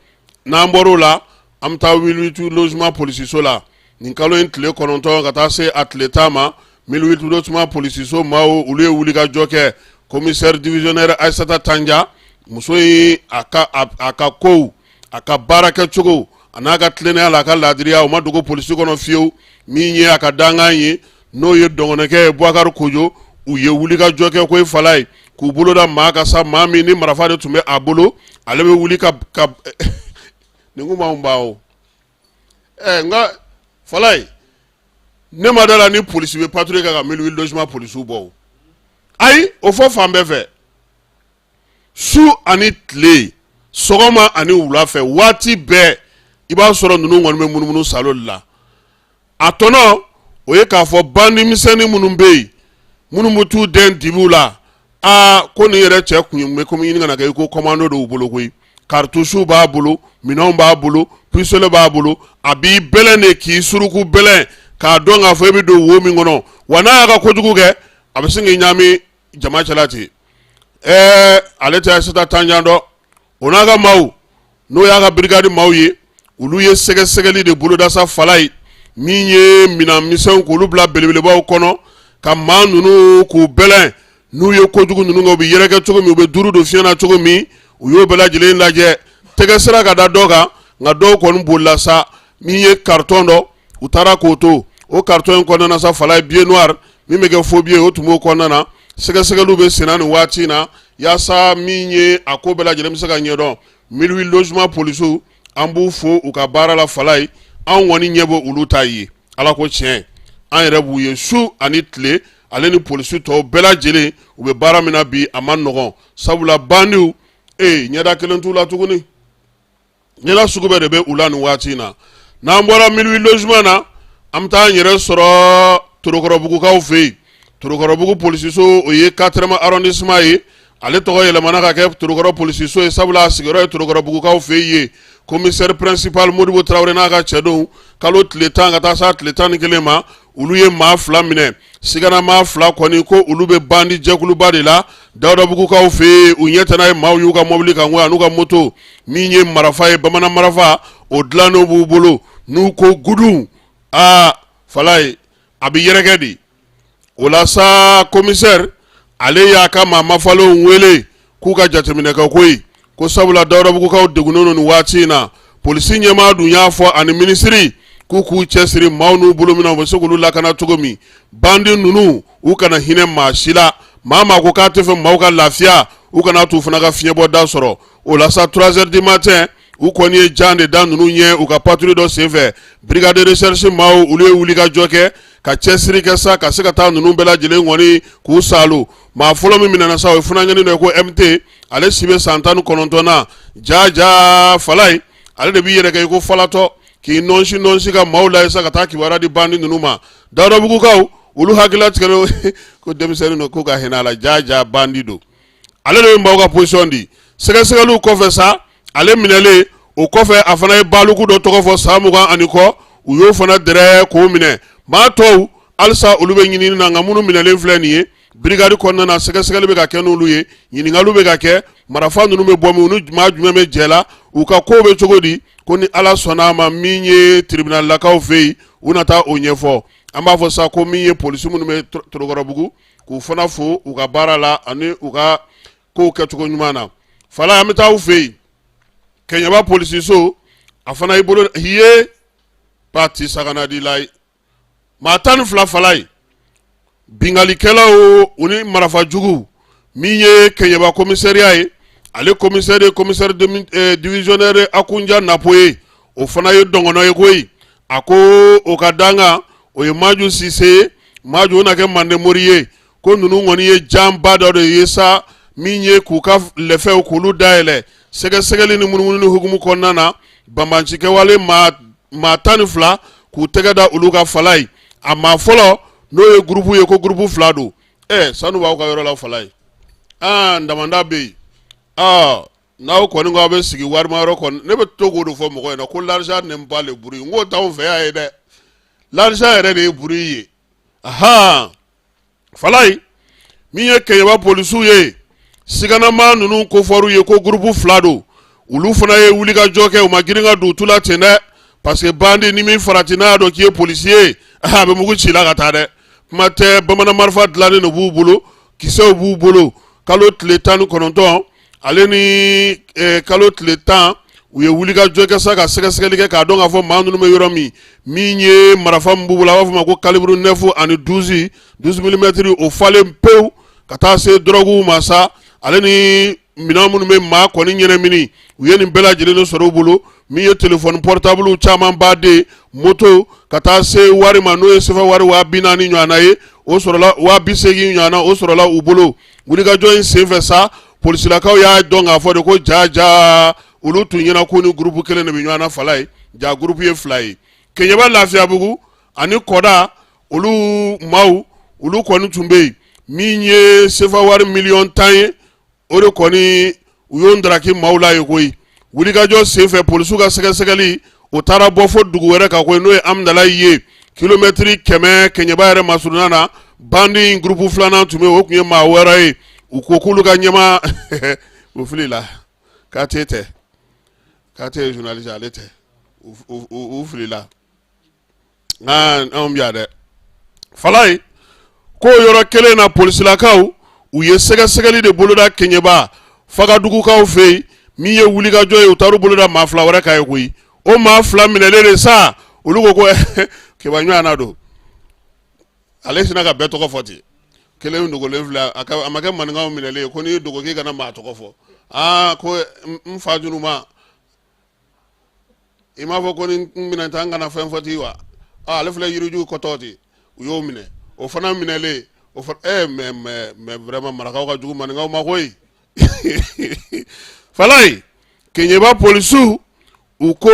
n'an bɔr'o la, an bɛ taa 1008 logement polisiso la. Nin kalo in tile 9 ka taa se a tile 10 ma, 1008 logement polisiso maaw, olu ye wulikajɔ kɛ. Commissaire divisionnaire Ayisata Tanja, muso in, a ka kow, a ka baara kɛcogo, a n'a ka tilennenya la, a ka laadiriya, o ma dogo polisi kɔnɔ fiyewu. Min ye a ka dankan ye, n'o ye dɔgɔnɔkɛ ye Bubakari Kojo, u ye wulikajɔ kɛ koyi Falayi, k'u bolo da maa kan sa, maa min ni marifa de tun bɛ a bolo, ale bɛ wuli ka nin kun b'anw ban o. Nka Falayi, ne ma da la ni polisi bɛ patrouille kɛ ka 1008 logement polisiw bɔ o. Ayi, o fɔ fan bɛɛ fɛ, su ani tile, sɔgɔma ani wula fɛ, waati bɛɛ i b'a sɔrɔ ninnu kɔni bɛ munumunu salo de la. A tɔnɔ o ye k'a fɔ bandi misɛnnin minnu bɛ yen, minnu bɛ t'u dɛn dibiw la, aa ko nin yɛrɛ cɛ kun bɛ komi ɲini ka na kɛ i ko commando dɔw bolo koyi. Cartouche b'a bolo, minɛnw b'a bolo, pistolet b'a bolo, a b'i bɛlɛn de k'i suruku bɛlɛn k'a dɔn k'a fɔ e bɛ don wo min kɔnɔ. Wa n'a y'a ka kojugu kɛ, a bɛ sin k'i ɲaami jama cɛla ten. Ɛɛ, ale tɛ Ayisata Tanjan dɔn, o n'a ka maaw, n'o y'a ka brigade maaw ye, olu ye sɛgɛsɛgɛli de boloda sa Falayi, min ye minɛn misɛnw k'olu bila belebelebaw kɔnɔ ka maa ninnu k'u bɛlɛn. N'u ye kojugu ninnu kɛ, u bɛ yɛrɛkɛ cogo min, u bɛ duuru don fiɲɛ na cogo min, u y'o bɛɛ lajɛlen lajɛ. Tɛgɛ sera ka da dɔ kan, nka dɔw kɔni bolila sa. Min ye carton dɔ, u taara k'o to o carton in kɔnɔna na sa Falayi, billet noir min bɛ kɛ faux billet, o tun b'o kɔnɔna na. Sɛgɛsɛgɛliw bɛ senna nin waati in na yaasa min ye a ko bɛɛ lajɛlen bɛ se ka ɲɛdɔn. 1008 logement polisiw, an b'u fo u ka baara la Falayi. Anw kɔni ɲɛ bɛ olu ta ye, Ala ko tiɲɛ, an yɛrɛ b'u ye su ani tile, ale ni polisi tɔw bɛɛ lajɛlen. U bɛ baara min na bi, a man nɔgɔn, sabula bandiw ee ɲɛda kelen t'u la tuguni, ɲɛda sugu bɛɛ de bɛ u la nin waati in na. N'an bɔra 1008 logement na, an bɛ taa an yɛrɛ sɔrɔ Torokɔrɔbugukaw fɛ yen. Torokɔrɔbugu polisiso, o ye 4e arrondissement ye, ale tɔgɔ yɛlɛmana ka kɛ Torokɔrɔ polisiso ye, sabula a sigiyɔrɔ ye Torokɔrɔbugukaw fɛ yen. Commissaire principal Modibo Tarawele n'a ka cɛdenw, kalo tile 10 ka taa s'a tile 11 ma, olu ye maa 2 minɛ. Sigana maa 2 kɔni ko olu bɛ bandi jɛkuluba de la Dawudabugukaw fɛ yen. U ɲɛ tɛna ye maaw y'u ka mɔbili kan an'u ka moto. Min ye marifa ye, bamanan marifa, o dilannen b'u bolo. N'u ko gudu, aa Falayi, a bɛ yɛrɛkɛ de. O la sa, commissaire ale y'a ka maa mafalenw wele k'u ka jateminɛ kɛ koyi, ko sabula Dawudabugukaw degunnen don nin waati in na. Polisi ɲɛmaa dun y'a fɔ ani minisiri k'u k'u cɛsiri, maaw n'u bolo minɛ, u bɛ se k'olu lakana cogo min. Bandi ninnu, u kana hinɛ maa si la. Maa maa ko k'a tɛ fɛ maaw ka lafiya, u kana t'u fana ka fiɲɛbɔda sɔrɔ. O la sa, 3 heures du matin, u kɔni ye jan de da ninnu ɲɛ u ka patrouille dɔ senfɛ. Brigade de recherche maaw, olu ye wulikajɔ kɛ ka cɛsiri kɛ sa ka se ka taa ninnu bɛɛ lajɛlen kɔni k'u saalo. Maa fɔlɔ min minɛna sa, o ye funankɛnin dɔ ye ko MT, ale si bɛ san 19 na. Ja ja Falayi, ale de b'i yɛrɛ kɛ i ko falatɔ, k'i nɔnsi nɔnsi ka maaw lajɛ sa ka taa kibaruya di bandi ninnu ma. Dawudabugukaw, olu hakilila tigɛlen ko denmisɛnnin don, k'u ka hinɛ a la. Ja ja, bandi don, ale de bɛ maaw ka position di. Sɛgɛsɛgɛliw kɔfɛ sa, ale minɛlen o kɔfɛ, a fana ye baliku dɔ tɔgɔ fɔ, san 20 ani kɔ, u y'o fana dɛrɛ k'o minɛ. Maa tɔw halisa olu bɛ ɲinini na, nka minnu minɛlen filɛ nin ye brigade kɔnɔna na, sɛgɛsɛgɛli bɛ ka kɛ n'olu ye, ɲininkaliw bɛ ka kɛ, marifa ninnu bɛ bɔ min, u ni maa jumɛn bɛ jɛ la, u ka ko bɛ cogo di. Ko ni Ala sɔnna a ma, min ye tribunal-lakaw fɛ yen, u na taa o ɲɛfɔ. An b'a fɔ sa ko min ye polisi minnu bɛ Torokɔrɔbugu, k'u fana fo u ka baara la ani u ka kow kɛcogo ɲuman na. Fala, an bɛ taa aw fɛ yen Kɛɲɛba polisiso, a fana y'i bolo ye pati saganadi la ye. Maa 12 Falayi, binkalikɛlaw, u ni marifa jugu. Min ye Kɛɲɛba commissariat ye, ale commissaire ye commissaire divisionnaire Akunja Napo ye, o fana ye dɔngɔnɔ ye koyi. A ko o ka dankan, o ye Maju Sise ye. Maju, o na kɛ manden mori ye. Ko ninnu kɔni ye janba dɔ de ye sa, min ye k'u ka lɛfɛw k'olu dayɛlɛ. Sɛgɛsɛgɛli ni munumunu hukumu kɔnɔna na, banbaancikɛwale maa 12 k'u tɛgɛ da olu kan Falayi. A maa fɔlɔ, n'o ye groupe ye, ko groupe 2 don. Ɛ, sanu b'aw ka yɔrɔ la Falayi. Aa, damanda bɛ yen. N'aw kɔni ko aw bɛ sigi warimayɔrɔ kɔni, ne bɛ to k'o de fɔ mɔgɔ ɲɛna ko l'argent n'aime pas le bruit. N k'o t'anw fɛ yan ye dɛ, l'argent yɛrɛ de ye bruit ye. Ahan, Falayi, min ye Kɛɲɛba polisiw ye, siganama ninnu kofɔr'u ye ko gurupu fila don. Olu fana ye wulikajɔ kɛ, u ma girin ka don u tu la ten dɛ, parce que bandi ni min farati n'a y'a dɔn k'i ye polisi ye, a bɛ mugu ci la ka taa dɛ. Kuma tɛ, bamanan marifa dilannen de b'u bolo, kisɛw b'u bolo. Kalo tile 19 ale ni kalo tile 10, u ye wulikajɔ kɛ sa ka sɛgɛsɛgɛli kɛ k'a dɔn k'a fɔ maa ninnu bɛ yɔrɔ min. Min ye marifa min b'u bolo, a b'a fɔ ma ko calibre 9 ani 12 millimètres, o falen pewu ka taa se dɔrɔguw ma sa, ale ni minɛn minnu bɛ maa kɔni ɲɛnamini, u ye nin bɛɛ lajɛlen de sɔrɔ u bolo. Min ye telefɔni portable caman baden, moto, ka taa se wari ma, n'o ye sefa wari 40,000 ɲɔgɔnna ye, o sɔrɔla 80,000 ɲɔgɔnna, o sɔrɔla u bolo. Wulikajɔ in senfɛ sa, polisilakaw y'a dɔn k'a fɔ de ko ja ja, olu tun ɲɛna ko ni gurupu kelen de bɛ ɲɔgɔn na. Falayi, ja gurupu ye fila ye, Keɲeba Lafiyabugu ani Kɔda. Olu maaw, olu kɔni tun bɛ yen. Min ye sefa wari miliyɔn 10 ye, o de kɔni u y'o ndaraki maaw la ye koyi. Wulikajɔ senfɛ, polisiw ka sɛgɛsɛgɛli o taara bɔ fo dugu wɛrɛ kan koyi, n'o ye Amudalayi ye, kilomɛtiri 100 Kɛɲɛba yɛrɛ masurunna na. Bandi gurupu filanan tun bɛ yen, o tun ye maa wɔɔrɔ ye. U ko k'olu ka ɲɛmaa, u filila, k'a tɛ, k'a tɛ journaliste, ale tɛ, u filila. Nka anw bi yan dɛ. Falayi, ko yɔrɔ kelen na, polisilakaw u ye sɛgɛsɛgɛli de boloda Keɲeba Fagadugukaw fɛ yen. Min ye wulikajɔ ye, u taar'u boloda maa fila wɛrɛ kan ye koyi. O maa fila minɛlen de sa, olu ko ko Keba ɲɔgɔnna don. Ale sinna ka bɛɛ tɔgɔ fɔ ten. Kelen dogolen filɛ, a ma kɛ maninkaw minɛlen ye ko n'i dogo k'i kana maa tɔgɔ fɔ. Aa, ko n fa junuma, i m'a fɔ ko ni n minɛ ta n kana fɛn fɔ ten wa? Ale filɛ yiriju kɔtɔ ten. U y'o minɛ, o fana minɛlen o fana. Mais mais mais vraiment, marakaw ka jugu maninkaw ma koyi. Falayi, Keɲeba polisiw u ko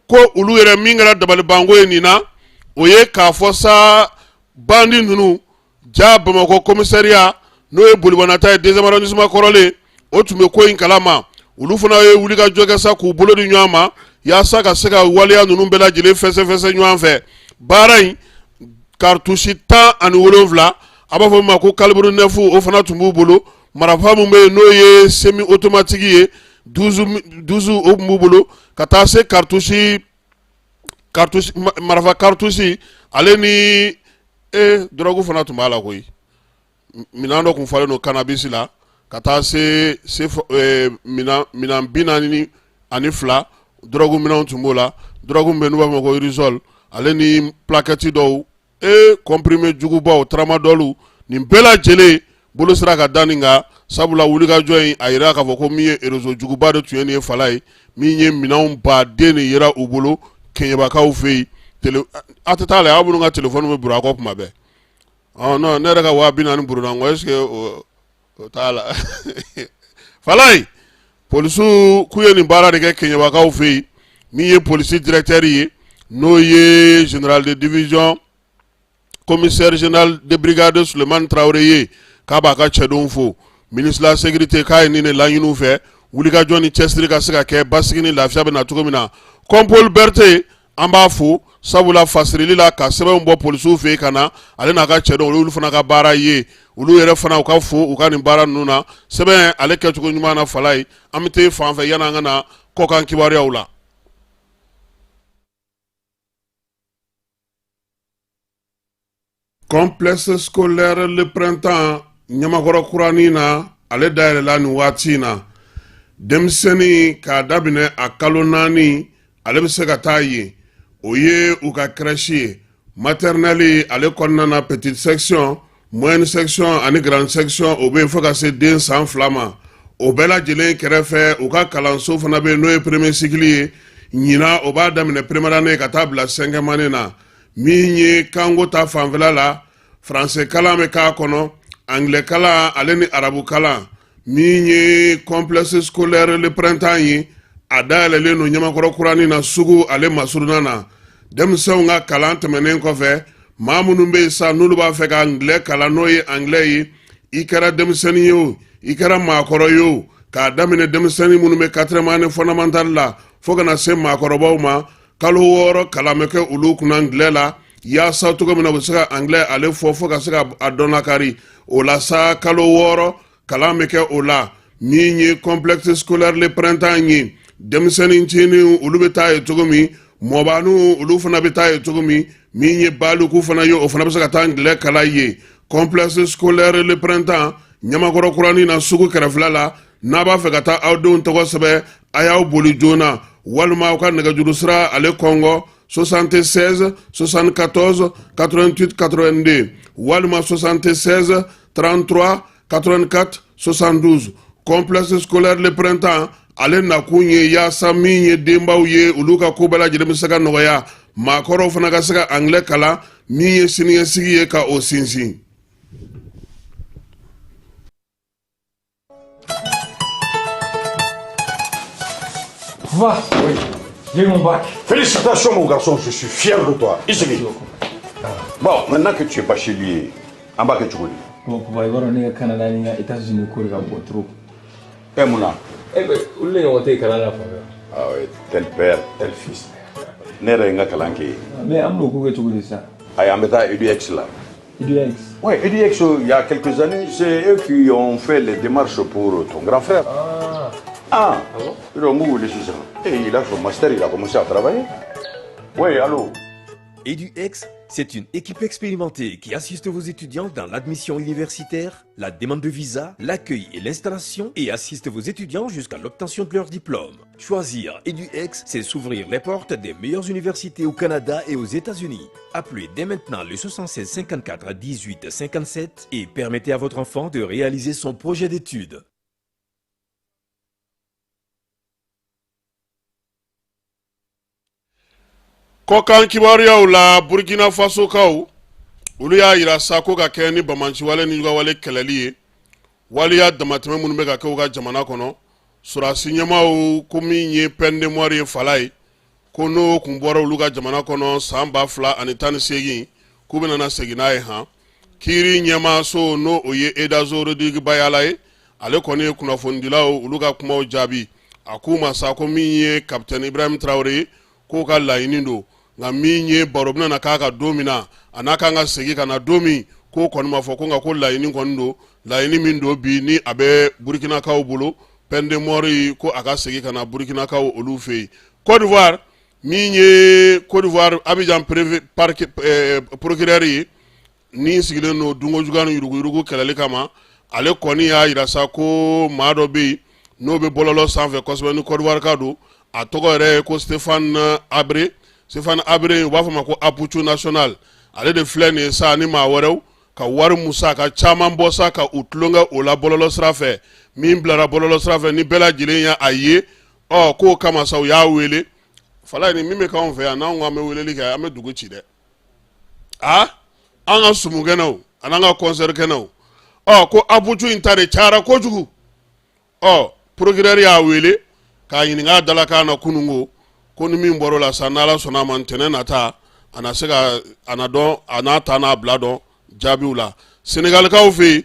ko olu yɛrɛ min kɛra dabalibanko ye nin na, o ye k'a fɔ sa bandi ninnu ja Bamakɔ commissariat, n'o ye Bolibanata ye, deuxième arrondissement kɔrɔlen, o tun bɛ ko in kalama. Olu fana ye wulikajɔ kɛ sa k'u bolo di ɲɔgɔn ma yaasa ka se ka waleya ninnu bɛɛ lajɛlen fɛsɛfɛsɛ ɲɔgɔn fɛ. Baara in, cartouche 17, a b'a fɔ min ma ko calibre 9, o fana tun b'u bolo. Marifa min bɛ yen n'o ye semi automatique ye, 12, o tun b'u bolo, ka taa se cartouche cartouche marifa cartouche, ale ni e dɔrɔgu fana tun b'a la koyi. Minɛn dɔ tun falen don cannabis la, ka taa se minɛn 42 dɔrɔgu minɛnw tun b'o la. Dɔrɔgu min bɛ n'u b'a fɔ ma ko rizol, ale ni plaquette dɔw, e comprimé jugubaw, tramadol, nin bɛɛ lajɛlen bolo sera ka da nin kan. Sabula wulikajɔ in a yira k'a fɔ ko min ye réseau juguba de tun ye nin ye. Falayi, min ye minɛnw baden de yera u bolo Kɛɲɛbakaw fɛ yen. A tɛ taa la, aw minnu ka telefɔni bɛ buru a kɔ kuma bɛɛ. Non, ne yɛrɛ ka 40,000 buruna n kɔ, est ce que o t'a la? Falayi, polisiw k'u ye nin baara de kɛ Kɛɲɛbakaw fɛ yen. Min ye polisi directeur ye, n'o ye général de division commissaire général de brigade Sulemani Tarawele ye, k'a b'a ka cɛdenw fo. Ministre de la sécurité k'a ye nin de laɲini u fɛ, wulikajɔ ni cɛsiri ka se ka kɛ, basigi ni lafiya bɛ na cogo min na. Kɔnpol Berete, an b'a fo, sabula fasirili la ka sɛbɛnw bɔ polisiw fɛ yen ka na, ale n'a ka cɛdenw, olu fana ka baara ye. Olu yɛrɛ fana, u ka fo u ka nin baara ninnu na, sɛbɛn ale kɛcogo ɲuman na. Falayi, an bɛ taa fan fɛ yanni an ka na kɔkan kibaruyaw la. Complexe scolaire Le Printemps Ɲamakɔrɔ kuranin na, ale dayɛlɛla nin waati in na. Denmisɛnnin k'a daminɛ a kalo 4, ale bɛ se ka taa yen. O ye u ka crèche ye. Maternelle ale kɔnɔna na, petite section, moyenne section ani grande section, o bɛ yen fo ka se den san 2 ma. O bɛɛ lajɛlen kɛrɛfɛ, u ka kalanso fana bɛ yen, n'o ye premier cycle ye. Ɲinan, o b'a daminɛ première année ka taa bila cinquième année na. Min ye kanko ta fanfɛla la, français kalan bɛ k'a kɔnɔ, anglais kalan, ale ni arabu kalan. Min ye complexe scolaire Le Printemps ye, a dayɛlɛlen don Ɲamakɔrɔ kuranin na, sugu ale masurunna na. Denmisɛnw ka kalan tɛmɛnen kɔfɛ, maa minnu bɛ yen sa n'olu b'a fɛ ka anglais kalan, n'o ye anglais ye, i kɛra denmisɛnnin ye o, i kɛra maakɔrɔ ye o. K'a daminɛ denmisɛnnin minnu bɛ quatrième année fondamentale la fo ka na se maakɔrɔbaw ma, kalo 6 kalan bɛ kɛ olu kunna anglais la, yaasa cogo min na u bɛ se ka anglais ale fɔ fo ka se ka a dɔn lakari. O la sa, kalo 6 kalan bɛ kɛ o la. Min ye complexe scolaire Le Printemps ye, denmisɛnnin ncinin olu bɛ taa yen cogo min, mɔbaninw olu fana bɛ taa yen cogo min, min ye baliku fana ye, o fana bɛ se ka taa anglais kalan yen. Complexe scolaire Le Printemps, Ɲamakɔrɔ kuranin na, sugu kɛrɛfɛla la. N'a b'a fɛ ka taa aw denw tɔgɔ sɛbɛn, a y'aw boli joona, walima aw ka nɛgɛjuru sira ale kɔngɔ 76 74 88 82 walima 76 33 84 72. Complexe scolaire Le Printemps ale nakun ye yaasa min ye denbaw ye, olu ka ko bɛɛ lajɛlen bɛ se ka nɔgɔya, maakɔrɔw fana ka se ka anglais kalan, min ye siniɲɛsigi ye ka o sinsin. Va. Oui. J'ai eu mon bac. Félicitations, mon garçon, je suis fier de toi. Isigi. Bon, maintenant que tu es bachelier, an b'a kɛ cogo di? Bon, papa, i b'a dɔn ne ka Canada ni n ka États-Unis ko de ka bon trop. E mun na? Eh ben, olu de ɲɔgɔn tɛ yen kalan na fan fɛ. Ah oui, tel père, tel fils. Ne yɛrɛ ye n ka kalan kɛ yen. Mais an bɛn'o ko kɛ cogo di sisan? Ayi, an bɛ taa EDUX la. EDUX? Oui, EDUX, il y a quelques années, c'est eux qui ont fait les démarches pour ton grand frère. Ah. Ah, Ah bon? Ils ont wele sisan. Et il a son master, il a commencé à travailler. Oui, allô? EduX, c'est une équipe expérimentée qui assiste vos étudiants dans l'admission universitaire, la demande de visa, l'accueil et l'installation et assiste vos étudiants jusqu'à l'obtention de leur diplôme. Choisir EduX, c'est s'ouvrir les portes des meilleures universités au Canada et aux États-Unis. Appelez dès maintenant le 76 54 18 57 et permettez à votre enfant de réaliser son projet d'études. Kɔkan kibaruyaw la, Burkina Fasokaw olu y'a yira sa ko ka kɛ ni bamanciwale ni jugawale kɛlɛli ye, waleya damatɛmɛ minnu bɛ ka kɛ u ka jamana kɔnɔ, sɔrɔdasi ɲɛmaaw ko min ye peine de mort ye, fala ye, ko n'o kun bɔra olu ka jamana kɔnɔ san 2018, k'u bɛna na segin n'a ye. Han, kiiri ɲɛmaaso, n'o o ye Eudoxie Rodrigue Bayala ye, ale kɔni ye kunnafonidilaw olu ka kumaw jaabi. A k'u ma sa ko min ye capitaine Ibrahim Traoré ye, k'o ka laɲini don, nka min ye baro bɛna na k'a ka don min na, a n'a kan ka segin ka na don min, k'o kɔni ma fɔ ko, nka ko laɲini kɔni don. Laɲini min don bi ni a bɛ Burukinakaw bolo, peine de mort, ko a ka segin ka na Burukinakaw olu fɛ yen. Côte d'Ivoire, min ye Côte d'Ivoire Abidjan parquet procureur ye ni sigilen don dunkojuguya ni yuruguyurugu kɛlɛli kama, ale kɔni y'a yira sa ko maa dɔ bɛ yen n'o bɛ bɔlɔlɔ sanfɛ kosɛbɛ, ni Côte d'Ivoire ka don, a tɔgɔ yɛrɛ ye ko Stéphane Abré. Stéphane Abré, u b'a fɔ a ma ko Aputu National, ale de filɛ nin ye sa ni maa wɛrɛw ka wari musaka caman bɔ sa ka u tulonkɛ o la bɔlɔlɔ sira fɛ. Min bilara bɔlɔlɔ sira fɛ ni bɛɛ lajɛlen ye a ye, ɔ k'o kama sa u y'a wele. Fala ni min bɛ k'anw fɛ yan, n'anw ko an bɛ weleli kɛ, an bɛ dugu ci dɛ. A an ka sumukɛnɛw an'an ka concert kɛnɛw, ɔ ko Aputu in ta de cayara kojugu. Ɔ procureur y'a wele k'a ɲininka a dalakan na kununko, ko ni min bɔr'o la sa, n'Ala sɔnna a ma, ntɛnɛn nata a na se ka a na dɔn, a n'a ta n'a bila dɔn jaabiw la. Senegalikaw fɛ yen,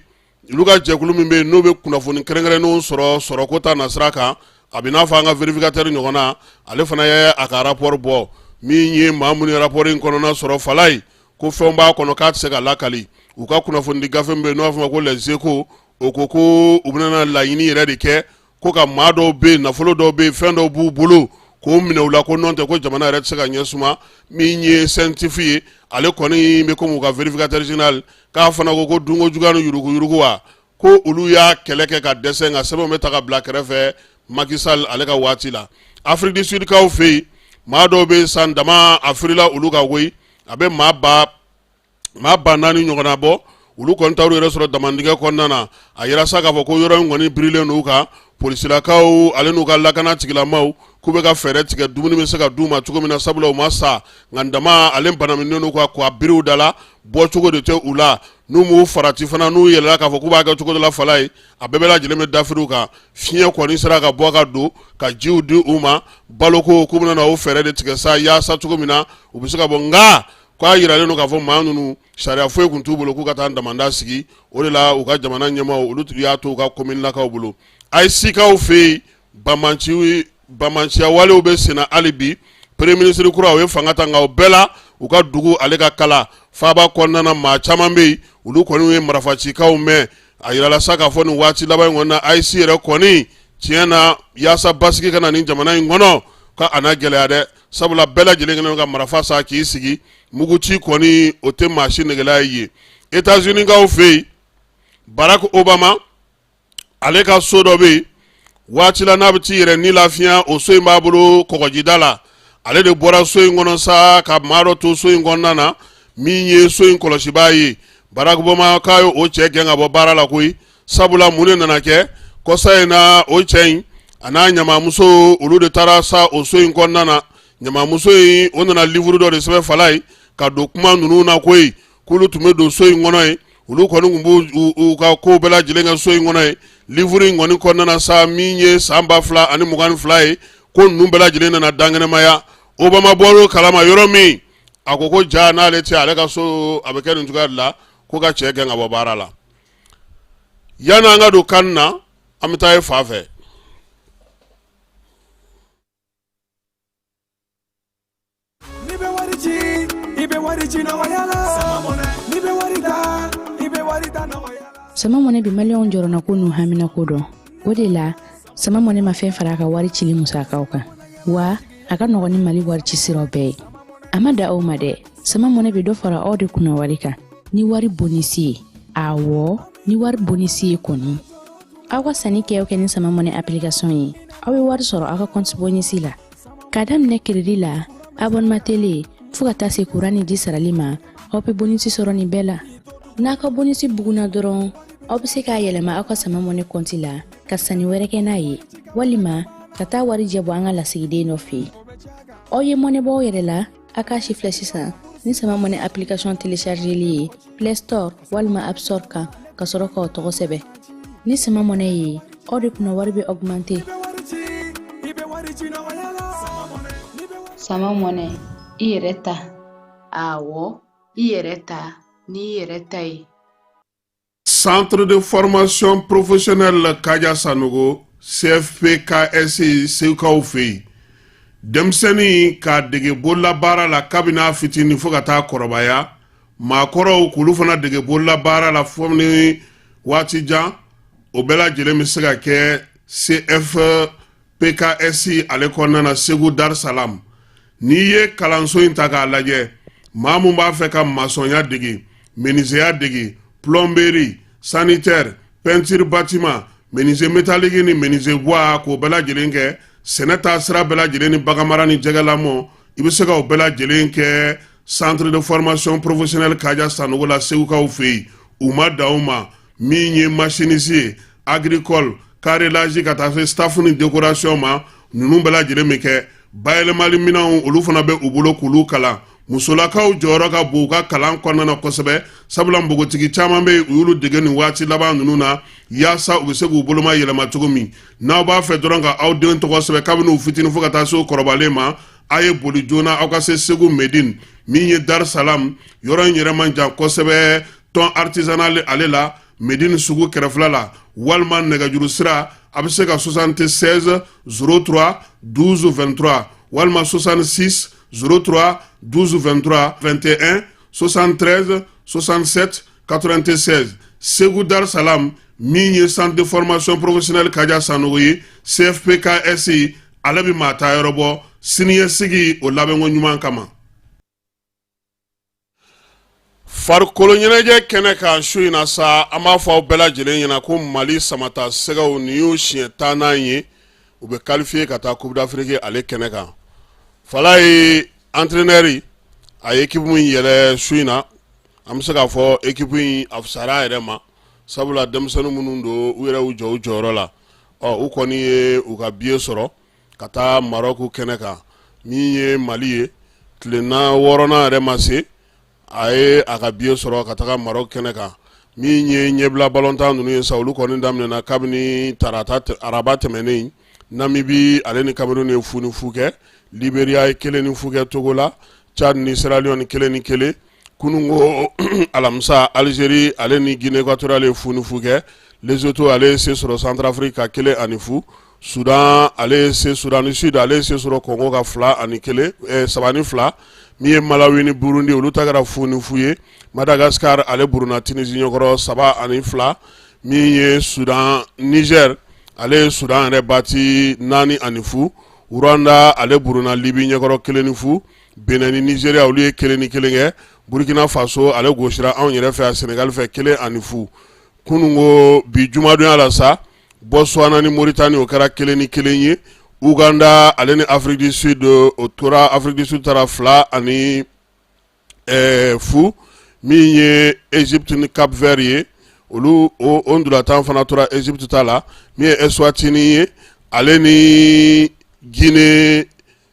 olu ka jɛkulu min bɛ yen n'o bɛ kunnafoni kɛrɛnkɛrɛnnenw sɔrɔ sɔrɔko ta nasira kan, a bɛ n'a fɔ an ka vérificateur ɲɔgɔn na, ale fana ye a ka rapport bɔ. Min ye maa minnu ye rapport in kɔnɔna sɔrɔ, fala ye ko fɛn b'a kɔnɔ k'a tɛ se ka lakali. U ka kunnafonidi gafe min bɛ yen n'o b'a fɔ ma ko Les Échos, o ko ko u bɛna laɲini yɛrɛ de kɛ ko ka maa dɔw bɛ yen, nafolo dɔw bɛ yen, fɛn dɔw b'u bolo, k'o minɛ u la, ko nɔntɛ ko jamana yɛrɛ tɛ se ka ɲɛ suma. Min ye CENTIF ye, ale kɔni bɛ komi u ka vérificateur général, k'a fana ko ko dunko juguya ni yuruguyurugu wa, ko olu y'a kɛlɛ kɛ ka dɛsɛ, nka sɛbɛnw bɛ ta ka bila kɛrɛfɛ Macky Sall ale ka waati la. Afrique du Sud kaw fɛ yen, maa dɔw bɛ san dama a firila olu ka koyi, a bɛ maa 4000 ɲɔgɔnna bɔ. Olu kɔni taar'u yɛrɛ sɔrɔ damandingɛ kɔnɔna na. A yira sa k'a fɔ ko yɔrɔ in kɔni birilen don u kan, polisilakaw ale n'u ka lakana tigilamaw k'u bɛ ka fɛɛrɛ tigɛ dumuni bɛ se ka d'u ma cogo min na, sabula u ma sa, nka dama ale banaminen don ka a biriw da la, bɔcogo de tɛ u la. N'u m'u farati fana, n'u yɛlɛla k'a fɔ k'u b'a kɛ cogo dɔ la, fala ye, a bɛɛ lajɛlen bɛ dafiri u kan. Fiɲɛ kɔni sera ka bɔ ka don ka jiw di u ma, baloko k'u bɛna o fɛɛrɛ de tigɛ sa yaasa cogo min na u bɛ se ka bɔ. Nka k'a yiralen don k'a fɔ maa ninnu sariya foyi tun t'u bolo k'u ka taa damanda sigi. O de la u ka jamana ɲɛmaaw olu y'a to u ka kominilakaw bolo. AES kaw fɛ yen, banbaanciya walew bɛ senna hali bi. Premier ministre kura, o ye fanga ta, nka o bɛɛ la u ka dugu ale ka kala faaba kɔnɔna na, maa caman bɛ yen, olu kɔni ye marifacikaw mɛn. A yirala sa k'a fɔ nin waati laban in kɔnɔ na, AES yɛrɛ kɔni tiɲɛ na, yaasa basigi ka na nin jamana in kɔnɔ, ka a na gɛlɛya dɛ, sabula bɛɛ lajɛlen kɛlen ka marifa san k'i sigi. Muguci kɔni, o tɛ maa si negela ye. États-Unis kaw fɛ yen, Barack Obama ale ka so dɔ bɛ yen, waati la n'a bɛ t'i yɛrɛ ni lafiya, o so in b'a bolo kɔgɔjida la. Ale de bɔra so in kɔnɔ sa ka maa dɔ to so in kɔnɔna na, min ye so in kɔlɔsibaa ye. Barack Obama k'a ye o cɛ gɛn ka bɔ baara la koyi. Sabula mun de nana kɛ kɔsa in na? O cɛ in a n'a ɲamamuso, olu de taara sa o so in kɔnɔna na. Ɲamamuso in, o nana livre dɔ de sɛbɛn fala ye ka don kuma ninnu na koyi, k'olu tun bɛ don so in kɔnɔ yen, olu kɔni tun b'u ka ko bɛɛ lajɛlen kɛ so in kɔnɔ yen. Livre in kɔni kɔnɔna na sa, min ye san 2022 ye, ko ninnu bɛɛ lajɛlen nana dankɛnɛmaya. Obama bɔr'o kalama yɔrɔ min, a ko ja n'ale tɛ ale ka so, a bɛ kɛ nin cogoya de la, ko ka cɛ gɛn ka bɔ baara la. Yanni an ka don kan na, an bɛ taa e fa fɛ. N'i bɛ wari ci, i bɛ wari ci nɔgɔya la. N'i bɛ wari ta, i bɛ wari ta nɔgɔya la. Sama Mɔnɛ bɛ Maliyɛnw jɔrɔnako n'u haminako dɔn. O de la, Sama Mɔnɛ ma fɛn fara a ka wari cili musakaw kan, wa a ka nɔgɔn ni Mali wari ci siraw bɛɛ ye. A ma dan o ma dɛ, Sama Mɔnɛ bɛ dɔ fara aw de kunna wari kan ni wari bonisi ye. Awɔ, ni wari bonisi ye kɔni. Aw ka sanni kɛ o kɛ ni Sama Mɔnɛ application ye, aw bɛ wari sɔrɔ aw ka compte bonisi la. K'a daminɛ crédit la, abonnement télé, fo ka taa se kuran ni ji sarali ma, aw bɛ bonisi sɔrɔ nin bɛɛ la. N'a ka bonisi bugunna dɔrɔn, aw bɛ se k'a yɛlɛma aw ka Sama Mɔnɛ kɔnti la ka sanni wɛrɛ kɛ n'a ye, walima ka taa warijɛ bɔ an ka lasigiden dɔ fɛ yen. Aw ye mɔnɛ bɔ aw yɛrɛ la. A k'a si filɛ sisan ni Sama Mɔnɛ application téléchargeli ye Play Store walima App Store kan, ka sɔrɔ k'aw tɔgɔ sɛbɛn. Ni Sama Mɔnɛ ye, aw de kunna wari bɛ augmenter. Sama Mɔnɛ, i yɛrɛ ta. Awɔ, i yɛrɛ ta n'i yɛrɛ ta ye. Centre de formation professionnelle Kaja Sanogo, CFPKS, Segukaw fɛ yen, denmisɛnnin k'a dege bololabaara la kabini a fitinin fo ka taa kɔrɔbaya, maakɔrɔw k'olu fana dege bololabaara la fo ni waati jan, o bɛɛ lajɛlen bɛ se ka kɛ CFPKS ale kɔnɔna na Segu Dar Salam. N'i ye kalanso in ta k'a lajɛ, maa mun b'a fɛ ka masɔnya dege, menuisier dege, plomberie, sanitaire, peinture bâtiment, menuisier métallique ni menuisier bois, k'o bɛɛ lajɛlen kɛ, sɛnɛ taa sira bɛɛ lajɛlen ni baganmara ni jɛgɛlamɔ, i bɛ se ka o bɛɛ lajɛlen kɛ centre de formation professionnelle Kaja Sanogo la Segukaw fɛ yen. U ma dan o ma, min ye machiniste ye, agricole, carrelage, ka taa se staff ni décoration ma, ninnu bɛɛ lajɛlen bɛ kɛ. Bayɛlɛmali minɛnw, olu fana bɛ u bolo k'olu kalan. Musolakaw jɔyɔrɔ ka bon u ka kalan kɔnɔna na kosɛbɛ, sabula npogotigi caman bɛ yen, u y'olu dege nin waati laban ninnu na, yaasa u bɛ se k'u boloma yɛlɛma cogo min. N'aw b'a fɛ dɔrɔn ka aw den tɔgɔ sɛbɛn kabini u fitinin fo ka taa se u kɔrɔbalen ma, a ye boli joona aw ka se Segu Medine, min ye Dar Salam yɔrɔ in yɛrɛ man jan kosɛbɛ, tɔn artisanal ale la, Medine sugu kɛrɛfɛla la, walima nɛgɛjuru sira, a bɛ se ka 76 03 12 23 walima 66 03 12 23 21 73 67 96. Segu Dar Salam, min ye centre de formation professionnelle Kaja Sanogo ye, CFPKS, ale bɛ maa ta yɔrɔ bɔ siniɲɛsigi o labɛnko ɲuman kama. Farikolo ɲɛnajɛ kɛnɛ kan su in na sa, an b'a fɔ aw bɛɛ lajɛlen ɲɛna ko Mali samata sɛgɛw, nin y'u siɲɛ 10nan ye u bɛ qualifié ka taa Coupe d'Afrique ale kɛnɛ kan. Falaye entraîneur, a ye équipe min yɛlɛ su in na, an bɛ se k'a fɔ équipe in a fisayara a yɛrɛ ma, sabula denmisɛnnin minnu don, u yɛrɛ y'u jɔ u jɔyɔrɔ la. Ɔ, u kɔni ye u ka billet sɔrɔ ka taa Maroc kɛnɛ kan. Min ye Mali ye, tile na wɔɔrɔnan yɛrɛ ma se, a ye a ka billet sɔrɔ ka taga Maroc kɛnɛ kan. Min ye ɲɛbila balontan ninnu ye sa, olu kɔni daminɛna kabini tarata araba tɛmɛnen. Namibie ale ni Cameroun ye 0-0 kɛ, Liberia ye 1-0 kɛ Togo la, Tchad ni Sierra Leone 1-1. Kununko alamisa, Algérie ale ni Guinée équatoriale ye 0-0 kɛ. Lesotho ale ye se sɔrɔ Centrafrique kan 1-0. Soudan ale ye se Soudan du Sud ale ye se sɔrɔ Congo kan 2-1 3-2. Min ye Malawi ni Burundi olu ta kɛra 0-0 ye. Madagascar ale burunna Tunisie ɲɛkɔrɔ 3-2. Min ye Soudan Niger ale ye Soudan yɛrɛ bati 4-0. Rwanda ale burunna Libye ɲɛkɔrɔ 1-0. Benin ni Nigeria olu ye 1-1 kɛ. Burkina Faso ale gosira anw yɛrɛ fɛ yan Sénégal fɛ 1-0. Kunun ko bi jumadonya la sa Botswana ni Mauritanie o kɛra 1-1 ye. Ouganda ale ni Afrique du Sud o tora Afrique du Sud taara 2-0. Min ye Égypte ni Cap Vert ye olu o ntolatan fana tora Égypte ta la. Min ye Eswatini ye ale ni Guinée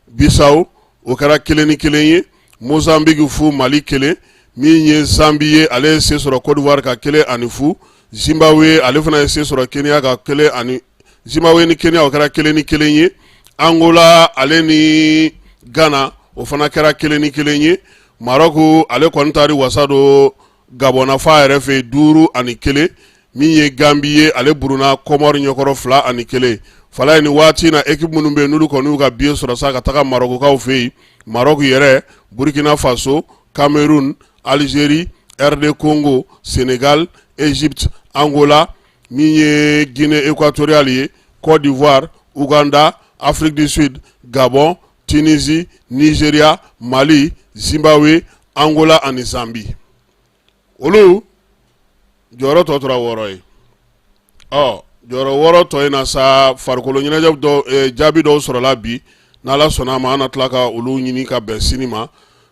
Bissau o kɛra 1-1 ye. Mozambique 0 Mali 1. Min ye Zambie ye ale ye se sɔrɔ Côte d'Ivoire kan 1-0. Zimbabwe ale fana ye se sɔrɔ Kenya kan 1 ani Zimbabwe ni Kenya o kɛra 1-1 ye. Angola ale ni Ghana o fana kɛra 1-1 ye. Maroc ale kɔni taara wasa don Gabon na f'a yɛrɛ fɛ 5-1. Min ye Gambie ye ale burunna Comores ɲɛkɔrɔ 2-1. Falaye ni waati na équipe minnu bɛ yen n'olu kɔni y'u ka billet sɔrɔ sa ka taga Maroc fɛ yen, Maroc yɛrɛ, Burkina Faso, Cameroun, Algérie, RD Congo, Sénégal, Égypte, Angola, min ye Guinée équatoriale ye, Côte d'Ivoire, Ouganda, Afrique du Sud, Gabon, Tunisie, Nigeria, Mali, Zimbabwe, Angola ani Zambie. Olu jɔyɔrɔ tɔ tora 6 ye. Ɔ jɔyɔrɔ 6 tɔ in na sa, farikolo ɲɛnajɛ dɔ jaabi dɔw sɔrɔla bi, n'Ala sɔnna a ma an na tila ka olu ɲini ka bɛn sini ma.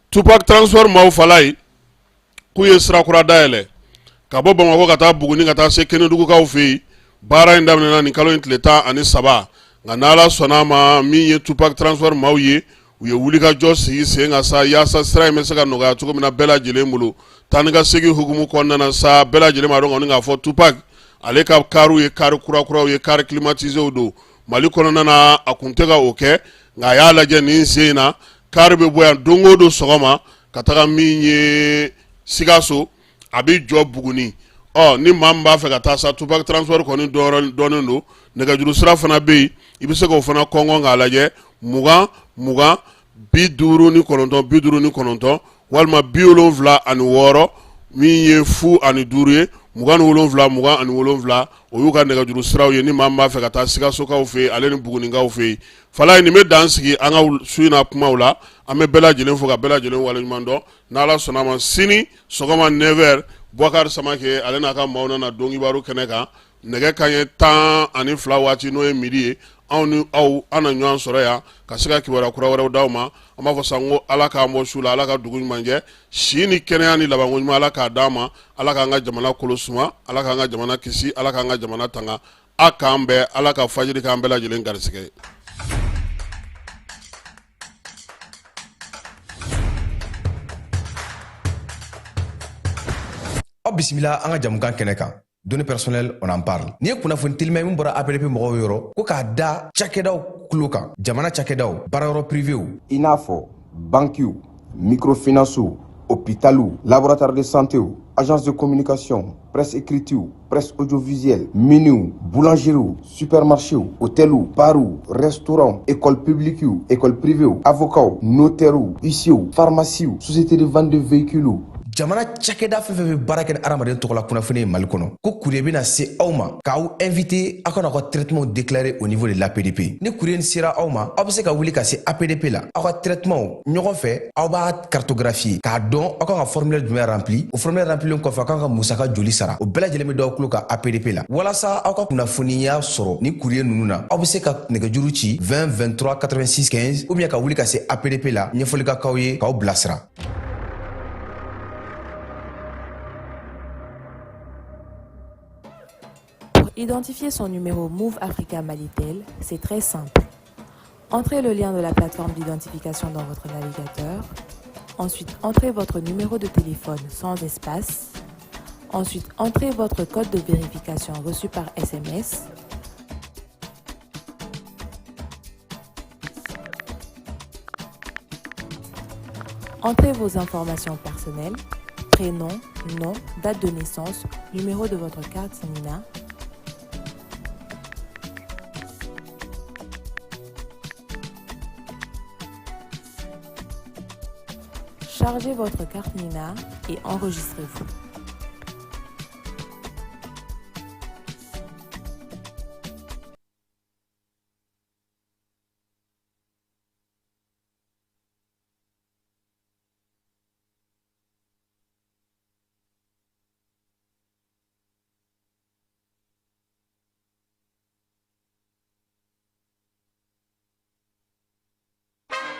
Tupac Transport maaw Falaye k'u ye sira kura dayɛlɛ ka bɔ Bamakɔ ka taa Buguni ka taa se Kenedugukaw fɛ yen. Baara in daminɛna nin kalo in tile 13, nka n'Ala sɔnna a ma min ye Tupac Transport maaw ye, u ye wulikajɔ sigi sen kan sa yaasa sira in bɛ se ka nɔgɔya cogo min na bɛɛ lajɛlen bolo. Taa ni ka segin hukumu kɔnɔna na sa, bɛɛ lajɛlen b'a dɔn kɔni k'a fɔ Tupac ale ka kariw ye kari kurakuraw ye, kari climatiséw don. Mali kɔnɔna na a kun tɛ ka o kɛ, nka a y'a lajɛ nin sen in na kari bɛ bɔ yan don o don sɔgɔma ka taga min ye Sikaso, a bɛ jɔ Buguni. Ɔ ni maa min b'a fɛ ka taa sa, Tupac Transport kɔni dɔnnen don. Nɛgɛjuru sira fana bɛ yen, i bɛ se k'o fana kɔngɔn k'a lajɛ 20 20 59 59 walima 76 min ye 0 ani 5 ye 27 27. O y'u ka nɛgɛjuru siraw ye ni maa min b'a fɛ ka taa Sikasokaw fɛ yen ale ni Bugunikaw fɛ yen. Falaye nin bɛ dan sigi an ka su in na kumaw la. An bɛ bɛɛ lajɛlen fo ka bɛɛ lajɛlen waleɲuman dɔn. N'Ala sɔnna a ma sini sɔgɔma 9h, Bubakari Samakɛ ale n'a ka maaw nana don kibaru kɛnɛ kan nɛgɛ kanɲɛ 12 waati, n'o ye midi ye. Anw ni aw an na ɲɔgɔn sɔrɔ yan ka se ka kibaruya kura wɛrɛw d'aw ma. An b'a fɔ sa ko Ala k'an bɔ su la, Ala ka dugu ɲuman jɛ, si ni kɛnɛya ni labanko ɲuman Ala k'a d'an ma, Ala k'an ka jamana kolo suma, Ala k'an ka jamana kisi, Ala k'an ka jamana tanga. A k'an bɛn, Ala ka fajiri k'an bɛɛ lajɛlen garisɛgɛ ye. Aw bisimila an ka jamukan kɛnɛ kan, données personnelles, on en parle. Nin ye kunnafoni telima ye min bɔra APDP mɔgɔw yɔrɔ ko k'a da cakɛdaw tulo kan, jamana cakɛdaw, baarayɔrɔ privéw, i n'a fɔ bankiw, microfinancew, hôpitaliw, laboratoire de santéw, agence de communication, presse écritew, presse audiovisuelle, miniw, boulangeriew, supermarchéw, hôteliw, barw, restaurant, école publiquew, école privéw, avocats, notairew, huissierw, pharmaciew, société de vente de véhicules. Jamana cakɛda fɛn fɛn bɛ baara kɛ ni adamaden tɔgɔla kunnafoni ye Mali kɔnɔ, ko courrier bɛna se aw ma k'aw invité aw ka n'aw ka traitement déclarer au niveau de l'APDP. Ni courrier sera aw ma, aw bɛ se ka wuli ka se APDP la, aw ka traitement ɲɔgɔn fɛ aw b'a cartographier k'a dɔn aw kan ka formulaire jumɛn rempli. O formulaire remplilen kɔfɛ, aw kan ka musaka joli sara, o bɛɛ lajɛlen bɛ d'aw tulo kan APDP la. Walasa aw ka kunnafoniya sɔrɔ ni courrier ninnu na, aw bɛ se ka nɛgɛjuru ci 20 23 86 15 ou bien ka wuli ka se APDP la, ɲɛfɔli ka k'aw ye k'aw bilasira. Pour identifier son numéro Moov Africa Malitel, c'est très simple. Entrez le lien de la plateforme d'identification dans votre navigateur. Ensuite, entrez votre numéro de téléphone sans espace. Ensuite, entrez votre code de vérification reçu par SMS. Entrez vos informations personnelles, prénom, nom, date de naissance, numéro de votre carte NINA. Chargez votre carte NINA et enregistrez-vous.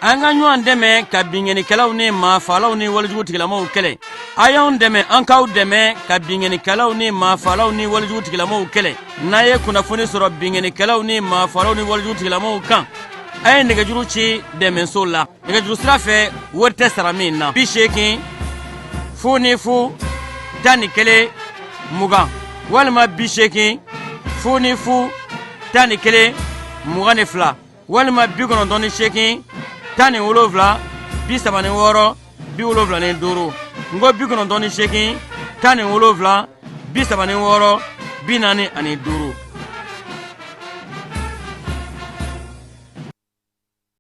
An ka ɲɔgɔn dɛmɛ ka binkannikɛlaw ni maafalaw ni walejugu tigilamaw kɛlɛ. A y'anw dɛmɛ, an k'aw dɛmɛ ka binkannikɛlaw ni maafalaw ni walejugu tigilamaw kɛlɛ. N'a ye kunnafoni sɔrɔ binkannikɛlaw ni maafalaw ni walejugu tigilamaw kan, a ye nɛgɛjuru ci dɛmɛso la nɛgɛjuru sira fɛ, wari tɛ sara min na: 80 00 11 20 walima 80 00 11 22 walima 98 17 36 75. N ko 98 17 36 45.